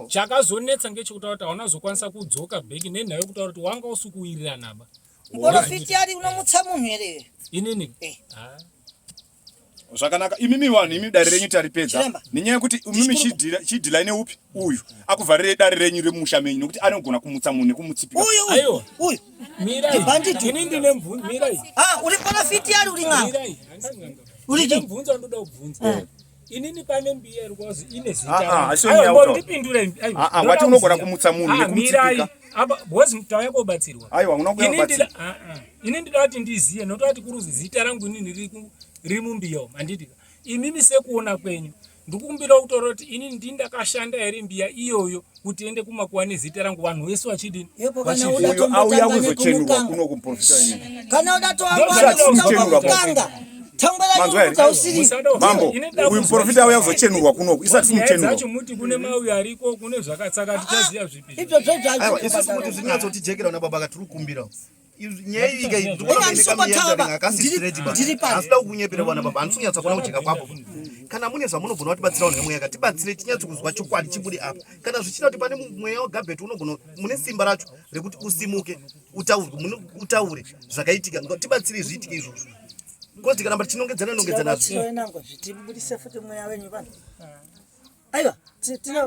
Chakazonetsa ngechekutaura kuti hauna zokwanisa kudzoka bheki nenhau yekutaura kuti wanga usi kuwirirana ba. Muprofiti ari unomutsa munhu here? Inini? Ah. Zvakanaka imimi vanhu imi dare renyu taripedza Chiremba. nenyaya yekuti imimi chidhilai neupi uyu akuvharirei dare renyu remusha menyu nekuti anogona kumutsa munhu nekumutsipika Uyu uyu uyu. Mirai. Ndibhanditi. Ini ndine mubvunzo. Mirai. Ah, uri profiti ari uri n'anga. Mirai. Handisi n'anga. Uri Ndine chii? mubvunzo wandoda kubvunza. Inini pane mbiya iri kwazi ine zita. Ah, ah, rangu. asi Aiwa, nyaya utaura. ndipindure. Aiwa, Ah, ah, ndoda wati unogona kuziya. kumutsa munhu Ah, nekumutsipika. mirai. Apa because tauya kobatsirwa. Aiwa, una kuuya Ini kubatsirwa. ndida- ah, ah. Ini ndida kuti ndiziye nokuti kuti kuruzi zita rangu inini riri mumbiya umu handiti. Imimi sekuona kwenyu ndikukumbira kutaura kuti inini ndini ndakashanda here mbiya iyoyo kuti ende kumakuwa nezita rangu vanhu vese vachidini Yepo kana Vachidini. uda uyu auya tombotanga kuzochenurwa nekumukanga. kuno kumuprofita wenyu Kana uda toangwa Ndosati nekutamba kuchenurwa mukanga. Tangwa racho Manzwa here? kuti hausiri. Mambo, uyu muprofita auya kuzochenurwa kunoku isati Nyaya kumuchenurwa dzacho muti kune mauyo ariko kune zvakatsaka tichaziya zvipi Izvozvo Aiwa, isusu kuti zvinyatsotijekerana nababa katiri kukumbira. Nyaya iyi kai Ina ndisopotaba. Ndiri pano. Asida kukunyepera vana baba, handisi kunyatsa kuona kujeka kwapo. Kana mune zvamunogona kutibatsira vanhu vemweya, tibatsire tinyatso kuzwa chokwadi chibude apa. Kana zvichida kuti pane mweya wagabheti unogona mune simba racho rekuti usimuke utaure, utaure zvakaitika. Tibatsire zviitike izvozvo. Because tikaramba tichinongedzana nongedzana Tibatsirei nango zvitibudise futi mweya wenyu pano. Aiwa,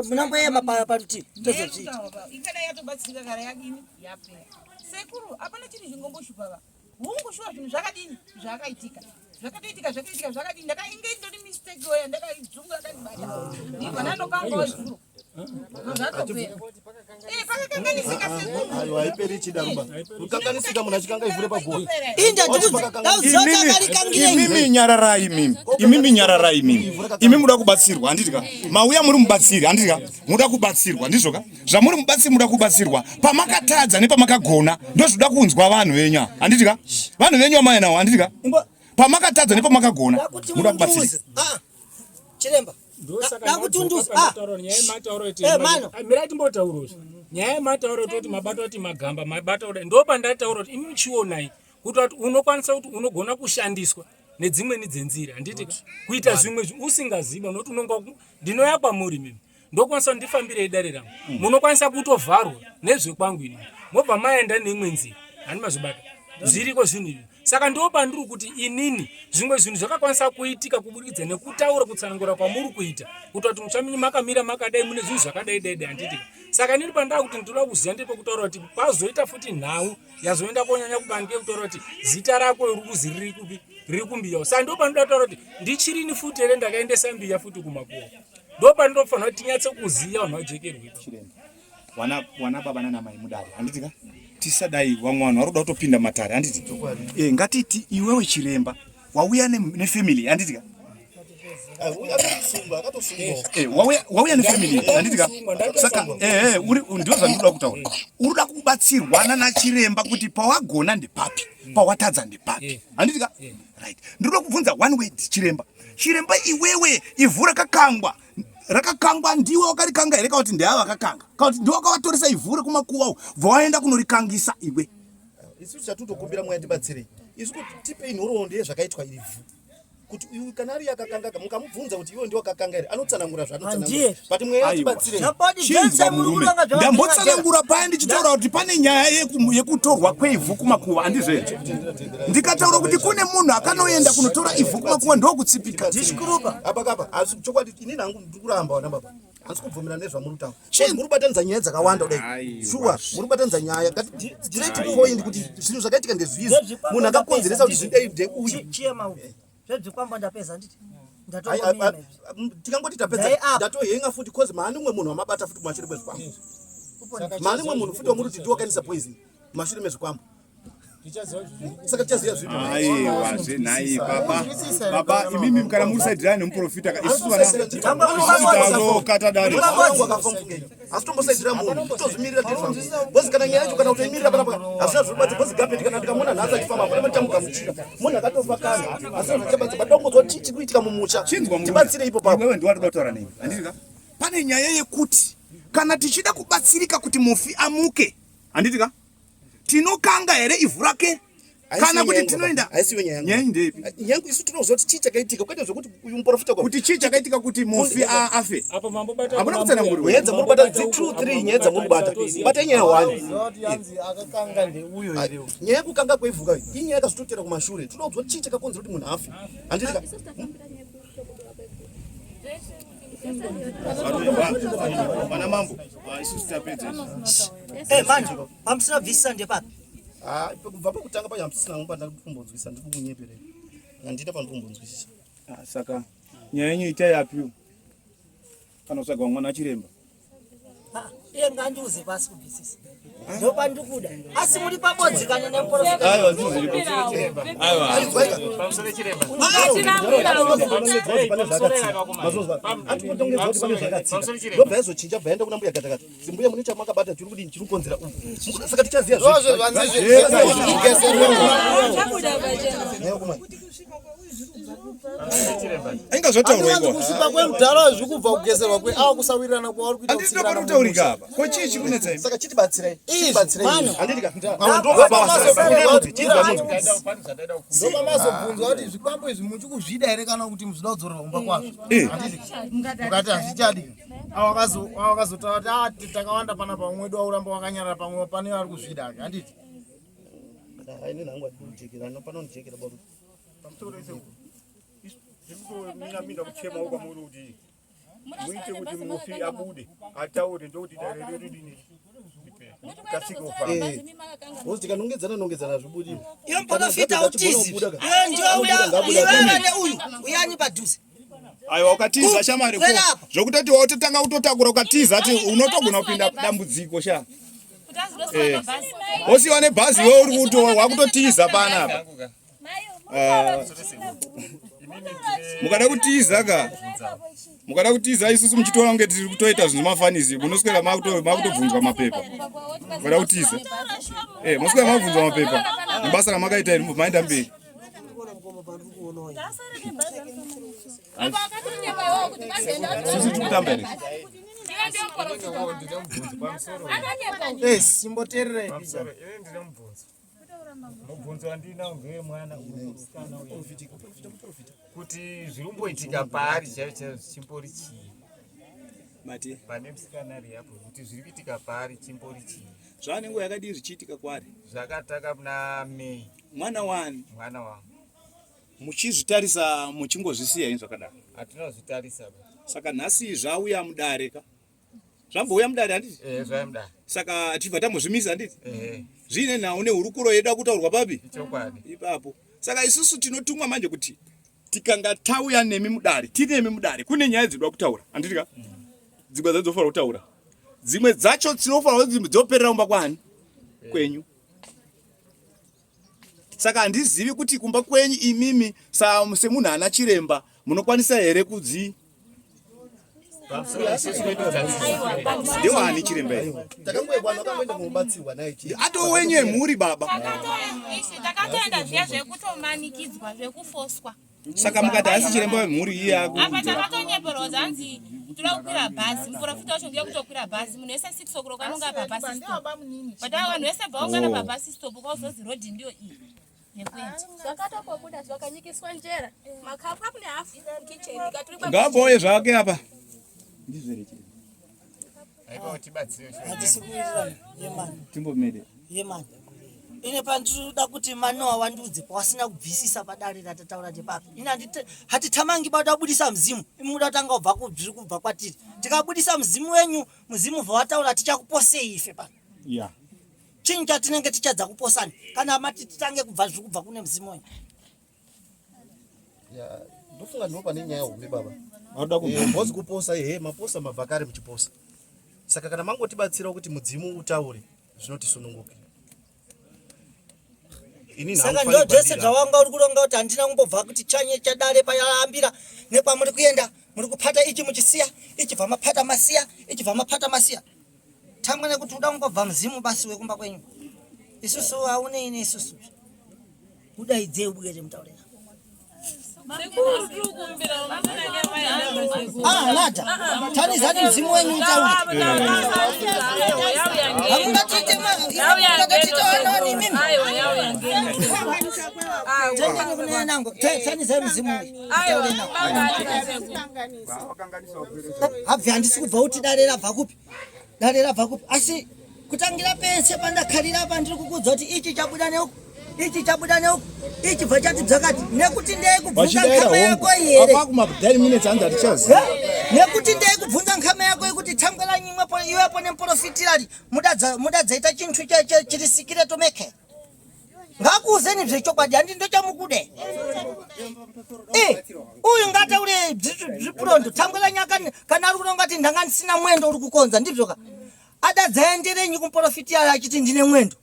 munamboema parutivi tozozviita. Ikada yatobatsirika kana yadini yapera. Sekuru, hapana chinhu chingomboshupava. Hungu shuwa zvinhu zvakadini zvakaitika. Zvakatoitika zvakaitika zvakadini ndakainge indori mistake yoya ndakaidzungu rakandibata. Ndibva ndandokangawo zuro. Zvatopera. Eh pakakanganisika sekuru. Aiwa haiperi ichida rumba. Kukanganisika munhu achikanga ivhu repaguwa. Imimi nyararai imimi. Imimi nyararai imimi. Imi muda kubatsirwa handiti ka? Mauya muri mubatsiri handiti ka? Muda kubatsirwa ndizvo ka? Zvamuri mubatsiri muda kubatsirwa. Pamakatadza nepamakagona ndozvoda kunzwa vanhu venyu ava handiti ka? Vanhu venyu vamauya nawo handiti ka? Pamakatadza nepamakagona muda kubatsirika. Ah, chiremba dakutunduza ah. Eh, mirai timbotaura izvi nyaya yemataura kutoti mabata kuti magamba mabata kudai ndo pandataura kuti imi chionai kuti kuti unokwanisa kuti unogona kushandiswa nedzimweni dzenzira handiti kuita zvimwe usingaziva nokuti unonga ndinoya kwamuri mimi ndokwanisa kuti ndifambirei dare rangu mm. munokwanisa kutovharwa nezvekwangu ini mobva maenda neimwe nzira handi mazvibata zviriko zvinhu izvi saka ndo pandiri kuti inini zvimwe zvinhu zvakakwanisa kuitika kuburikidza nekutaura kutsanangura kwamuri kuita kuti kuti mutsvamini makamira makadai mune zvinhu zvakadai dai dai handiti saka inini pandaa kuti ndinoda kuziva ndepekutaura kuti pazoita futi nhau yazoenda konyanya kubanike kutaura kuti zita rako iri kuzi riri kupi riri kumbiya saka ndo panoda kutaura kuti ndichirini futi here ndakaendesa mbiya futi kumakuwa ndo panotofanira kuti tinyatse kuziva vanhu vajekerwe wana wana baba nana mai mudare handiti ka tisadai vamwe vanhu vari kuda kutopinda matare handiti eh ngatiti iwewe chiremba wauya nefamily handiti ka eh, wauya nefamily handiti ka saka eh, eh uri ndizvo zvandinoda kutaura uri kuda kubatsirwa nana chiremba kuti pawagona ndepapi pawatadza ndepapi handiti ka right ndinoda kubvunza one word chiremba chiremba iwewe ivhu rakakangwa rakakangwa ndiwe wakarikanga here kakuti ndeava vakakanga kakuti ndiwe wakavatoresa ivhu rekumakuva uku bva waenda kunorikangisa iwe isu chatutokumbira mweya tibatsirei isu kuti tipei nhoroondo yezvakaitwa iri vhu kuti uyu kana ari akakanga mukamubvunza kuti iwe ndiwe wakakanga here anotsanangura zvaanotsanangura but mweya tibatsirei chinzwa murume ndambotsanangura paya ndichitaura kuti pane nyaya yekutorwa kweivhu kumakuva handizvo here ndikataura kuti kune munhu akanoenda kunotora ivhu kumakuva ndokutsipika apa kapa asi chokwadi inini hangu ndiri kuramba wana baba handisi kubvumira nezvamuri kutaura muri kubatanidza nyaya dzakawanda kudai shuwa muri kubatanidza nyaya direct point kuti zvinhu zvakaitika ndezvizvi munhu akakonzeresa kuti zvidai ndeuyu zvezvikwambo ndapedza handiti tikangoti tapedza ndatohenga futi cause maani umwe munhu wamabata futi kumashure kwezvikwambo maani umwe munhu futi wamuri kuti ndiwakaendesa poison kumashure mezvikwambo saka tichaziva zvipi aiwa zvenhai baba baba imimi kana muri saidirana nemuprofita ka isusu vanaokata dare asi tombosaidira munhu tozvimirira tiri zvangu bhozi kana nyaya yacho kana kutoimirira panapa hazvina zvinobatsa bhozi gapeti kana ndikamuona nhasi achifamba pana ndichamugamuchira munhu akatofa kare hazvina zvichabatsa but dongodzwa chii chiri kuitika mumusha tibatsire ipo papo iwewe ndiwe watoda kutaura neni handiti ka pane nyaya yekuti kana tichida kubatsirika kuti mufi amuke handiti ka tinokanga here ivhu rake kana kuti tinoenda haisiyo nyaya yangu nyaya ndeipi yangu isu tinoziva kuti chii chakaitika kwete zvekuti uyu muprofita kuti chii chakaitika kuti mufi afe apo mambobata hamuna kutsanangurirwa nyaya dzamuri kubata dzi 2 3 nyaya dzamuri kubata bata nyaya 1 akakanga ndeuyo here nyaya yekukanga kweivhu ka inyaya yakazototera kumashure tinoda kuziva chii chakakonzera kuti munhu afe handiti ka Vana mambo, isusu tapedza izvi. Eh, manje pamusina bvisisa ndepapi? Ah, kubva pekutanga pacho hamusisina hangu pandikumbonzwisisa ndiri kukunyeperei. Handina pandikumbonzwisisa. Ah, saka nyaya yenyu itai apiwo kana kutsvaga mwana chiremba. Ah, iye ngandiuze pasi kubvisisa. Ndopandikuda. Asi muri pabodzi kana nemuprofita. Aiwa, ndizvo zviripo. Aiwa. Pamusoro chiremba. Ndobva yazochinja bva yaenda kuna mbuya gatakata. Zimbuya mune chamakabata chiri kudini chiri kukonzera uku. Saka tichaziva Zvozvo zvanzi Inga zvataurwa iko. Kusvipa kwemudhara zvikubva kugeserwa kwe awa kusawirirana kwavari kuita. Handisi ndopari kutaurika apa. Ko chii chikunetsa imi? Saka chitibatsirai. Chitibatsirai. Handiti ka. Ndopamazobvunzwa kuti zvikwambo izvi muchikuzvida here kana kuti muzvida kudzorerwa kumba kwazvo. Handiti mukati hazvichadi. Awa wakazotaura kuti ah takawanda panapa umwe wedu auramba wakanyarara pamwe pane vari kuzvida handiti. Ini hangu handikujekera panondijekera baru. Pamusoro ese zvikutominamina kuchema kwamuri kuti muite kuti mufi abude ataure ndokuti dare redu ridini. Because tikanongedzana nongedzana hazvibudi. Iwe muprofita utizi. Iwe ndiwe uya iwewe neuyu uyani padhuze. Aiwa ukatiza shamari ko zvokutoti wototanga kutotakura ukatiza ati unotogona kupinda dambudziko sha. Eh. Wosiwa nebhazi iwe uri kuto wakutotiza panapa. Ah. Mukada kutiza ka. Mukada kutiza isusu muchitoona kunge tiri kutoita zvinhu zvemafanisi munoswera makutobvunzwa mapepa. Mukada kutiza. Eh, moswera makubvunzwa mapepa. Nebasa ramakaita iri maenda mberi. Sisi tiri kutamba here? Yes, imboteererai. Ndine mubvunzo. Mubvunzo wandinawo ngewemwana uyu musikana uyu kuti zviri kumboitika paari chaivo chaivo chimbori chii? Mati. Pane musikana ari apo kuti zviri kuitika paari chimbori chii? Zvava nenguva yakadii zvichiitika kwaari? Zvakataka muna May. Mwana wani? Mwana wangu. Muchizvitarisa muchingozvisiya ini zvakadaro? Hatinozvitarisa. Saka nhasi zvauya mudare ka? Zvambouya mudare handiti? Eh, zvauya mudare. Saka tibva tambozvimisa handiti? Eh. Zviine nhau nehurukuro yedu akutaurwa papi? Chokwadi. Ipapo. Saka isusu tinotumwa manje kuti tikanga tauya nemi mudare, tinemi mudare, kune nyaya dzinoda kutaura, handiti ka? Dzimwe dzacho dzofanira kutaura. Dzimwe dzacho dzinofanira kuti dzoperera kumba kwani? Kwenyu. Saka handizivi kuti kumba kwenyu imimi semunhu ana chiremba munokwanisa here kudzi ndewani chiremba here? Atowenyu emhuri baba. Takatoenda zviya zvekutomanikidzwa zvekufoswa. Saka mukati haasi chiremba wemhuri iye aku. Apa takatonyeperwa zanzi toda kukwira bhazi muprofita wacho ndiye kutokwira bhazi munhu wese 6 o'clock anonga apa bus stop. But vanhu vese vaungana pa bus stop kwazozi road ndiyo iyi. Yekuenda. Zvakatopobuda zvakanyikiswa njera makapu kapu nehafu kitchen ikaturikwa Ngaabouye zvake apa. Hatisi kuwirirana yemani. Timbomede. Yemani. Ine pandinoda kuti Manoa wandiudze pawasina kubvisisa padare ratataura ndepapi. Ini hatitamangi bada kubudisa muzimu. Imi muda kutanga kubva kuzviri kubva kwatiri. Tikabudisa muzimu wenyu, muzimu bva wataura tichakuposei ife pano. Yeah. Chinyi chatinenge tichadza kuposana kana mati titange kubva zviri kubva kune muzimu wenyu. Ya, ndofunga ndipo pane nyaya hombe baba. Vanoda kubva. Eh, Boss kuposa ehe maposa mabva kare muchiposa. Saka kana mangotibatsira kuti mudzimu utaure zvinotisununguke. Ini Saka ndo zvese zvawanga uri kuronga kuti handina kumbobva kuti chanye chadare payaambira nekwamuri kuenda muri kupata ichi muchisiya ichibva mapata masiya ichibva mapata masiya tangwa nekuti uda kungobva muzimu basi wekumba kwenyu isusu haunei neisusu Udaidzei ubwere mutaure navo. Ah, nada. Tanizani mzimu wenyu mutaure. Hamungatite hamungatite wanani mimi. Tendeni kune nango. Tanizai mzimu wenyu. Mutaure navo. Habvi handisi kubva kuti dare rabva kupi. Dare rabva kupi? Asi kutangira pese pandakharira apa ndiri kukuudza kuti ichi chabuda neuku ichi chabuda neuku ichi bva chati dzakati nekuti ndeyekubvunza nkama yako here nekuti ndeyekubvunza nkama yako yekuti thangwe lanyimwepo iwepo nemuprofitirari mudadzaita chinthu chiri sikire tomeke ngakuuzeni zvechokwadi handi ndochamukude eh, uyu ngataure zvipurondo thangwe lanyaka kana ari kunonga ti ndanga ndisina mwendo uri kukonza ndizvoka adadzaenderenyi kumuprofiti aya achiti ndine mwendo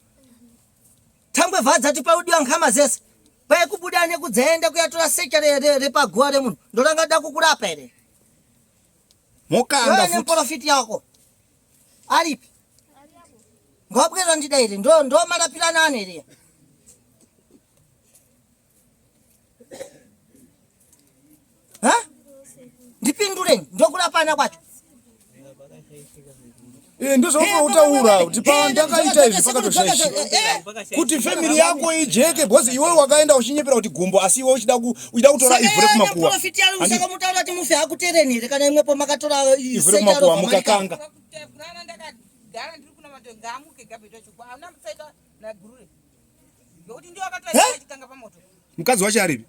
thangwe vhadzati paudiwa nkhama zese paikubuda nekudzaenda kuyatora secha repaguva remunhu ndoranga da kukurapa here mokanga futi nemuprofiti yako aripi ngwabwera ndidaire ndo ndo marapirana ane here ha ndipindureni ndokurapana kwacho Eh, ndozvauri kutaura kuti pandakaita izvi pakatoshaisha kuti family yako ijeke because iwe wakaenda uchinyepera kuti gumbo asi iwe uchida uchida kutora ivhu rekumakuwa profit yaro saka mutaura kuti mufi hakutereni here kana imwepo makatora ivhu rekumakuwa mukakanga Mukadzi wacho aripi?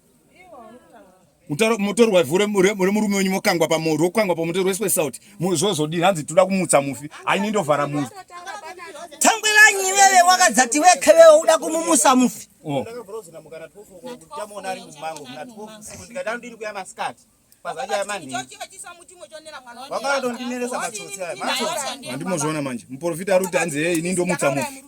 Mutorwa ivhu remurume wenyu mokangwa pamoto rokangwa pamoto roiswe sauti zvozodii hanzi toda kumutsa mufi aini ndovhara mufi. Tangweranyi iwewe wakadzati wekhe wewe uda kumumusa mufi. Chamuona ari mumango muna 12 usiku ndikada ndini kuya masikati pazacha manheru wakatondinetsa matsotsi aya matsotsi Handimozviona manje. Muprofita ari kuti hanzi hey ini ndomutsa mufi.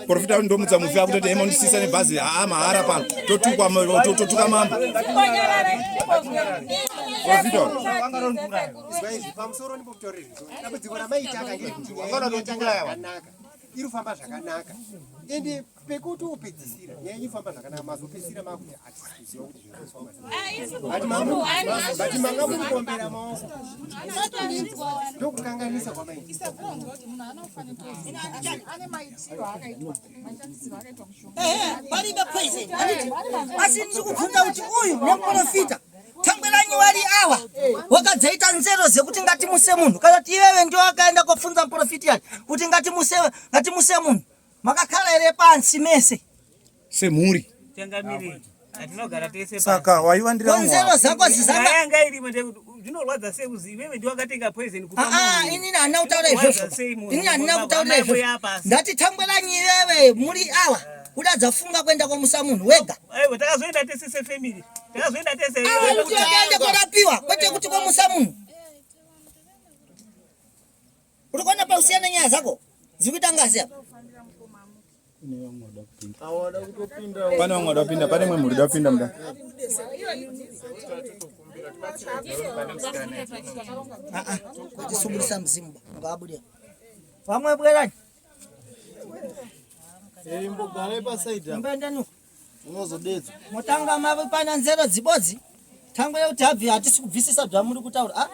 Profita ari ndomutsa mufi akutoti hey mandisisa nebhazi haa mahara pano. Totukwa totuka mambo. Profita. Izwa izvi pamusoro ndipo kutaurira izvo. Dambudziko ramaita aka ngerekuti nyaya inotanga zvakanaka iri kufamba zvakanaka ende pekuti upedzisira nyaya inofamba zvakanaka mazopedzisira makuti hatisi kuziva kuti zviri kufamba sei. But but manga muri kuombera maoko ndokukanganisa kwamaita. Paribe poison handiti? Asi ndiri kubvunza kuti uyu nemuprofita tangweranyi wari awa wakadzaita nzero dzekuti ngatimuse munhu kana kuti iwewe ndiwe wakaenda kofunza muprofita yani kuti ngatimuse ngatimuse munhu makakhala here pansi mese Semhuri. Changamire, atinogara tese Saka waiwandira Konzero zako zizanga- Nyaya yanga irimo ndeyekuti zvinorwadza sei kuzi iwewe ndiwe wakatenga poison kupa Ah, munhu. inini handina kutaura Zvinorwadza izvozvo sei munhu? inini handina Baba, kutaura amai izvozvo voya pasi. ndati tangweranyi iwewe muri awa kuda dzafunga kuenda komusa munhu wega Aiwa, takazoenda tese sefamily takazoenda tese awa kuti wakaende korapiwa kwete kuti komusa munhu uri kuona pausiyana nyaya dzako dziri kuita ngazi apa Pane vamwe vada kupinda, pane imwe mhuri ida kupinda muda. Atisubudisa mzimu ba ngaabude vamwe bwerani Imbogarai pasaidi apa. Mboendani uko. Unozodedzwa. Motanga mave pana nzero dzibodzi. Tangwe yekuti habvi hatisi kubvisisa zvamuri kutaura. Ah.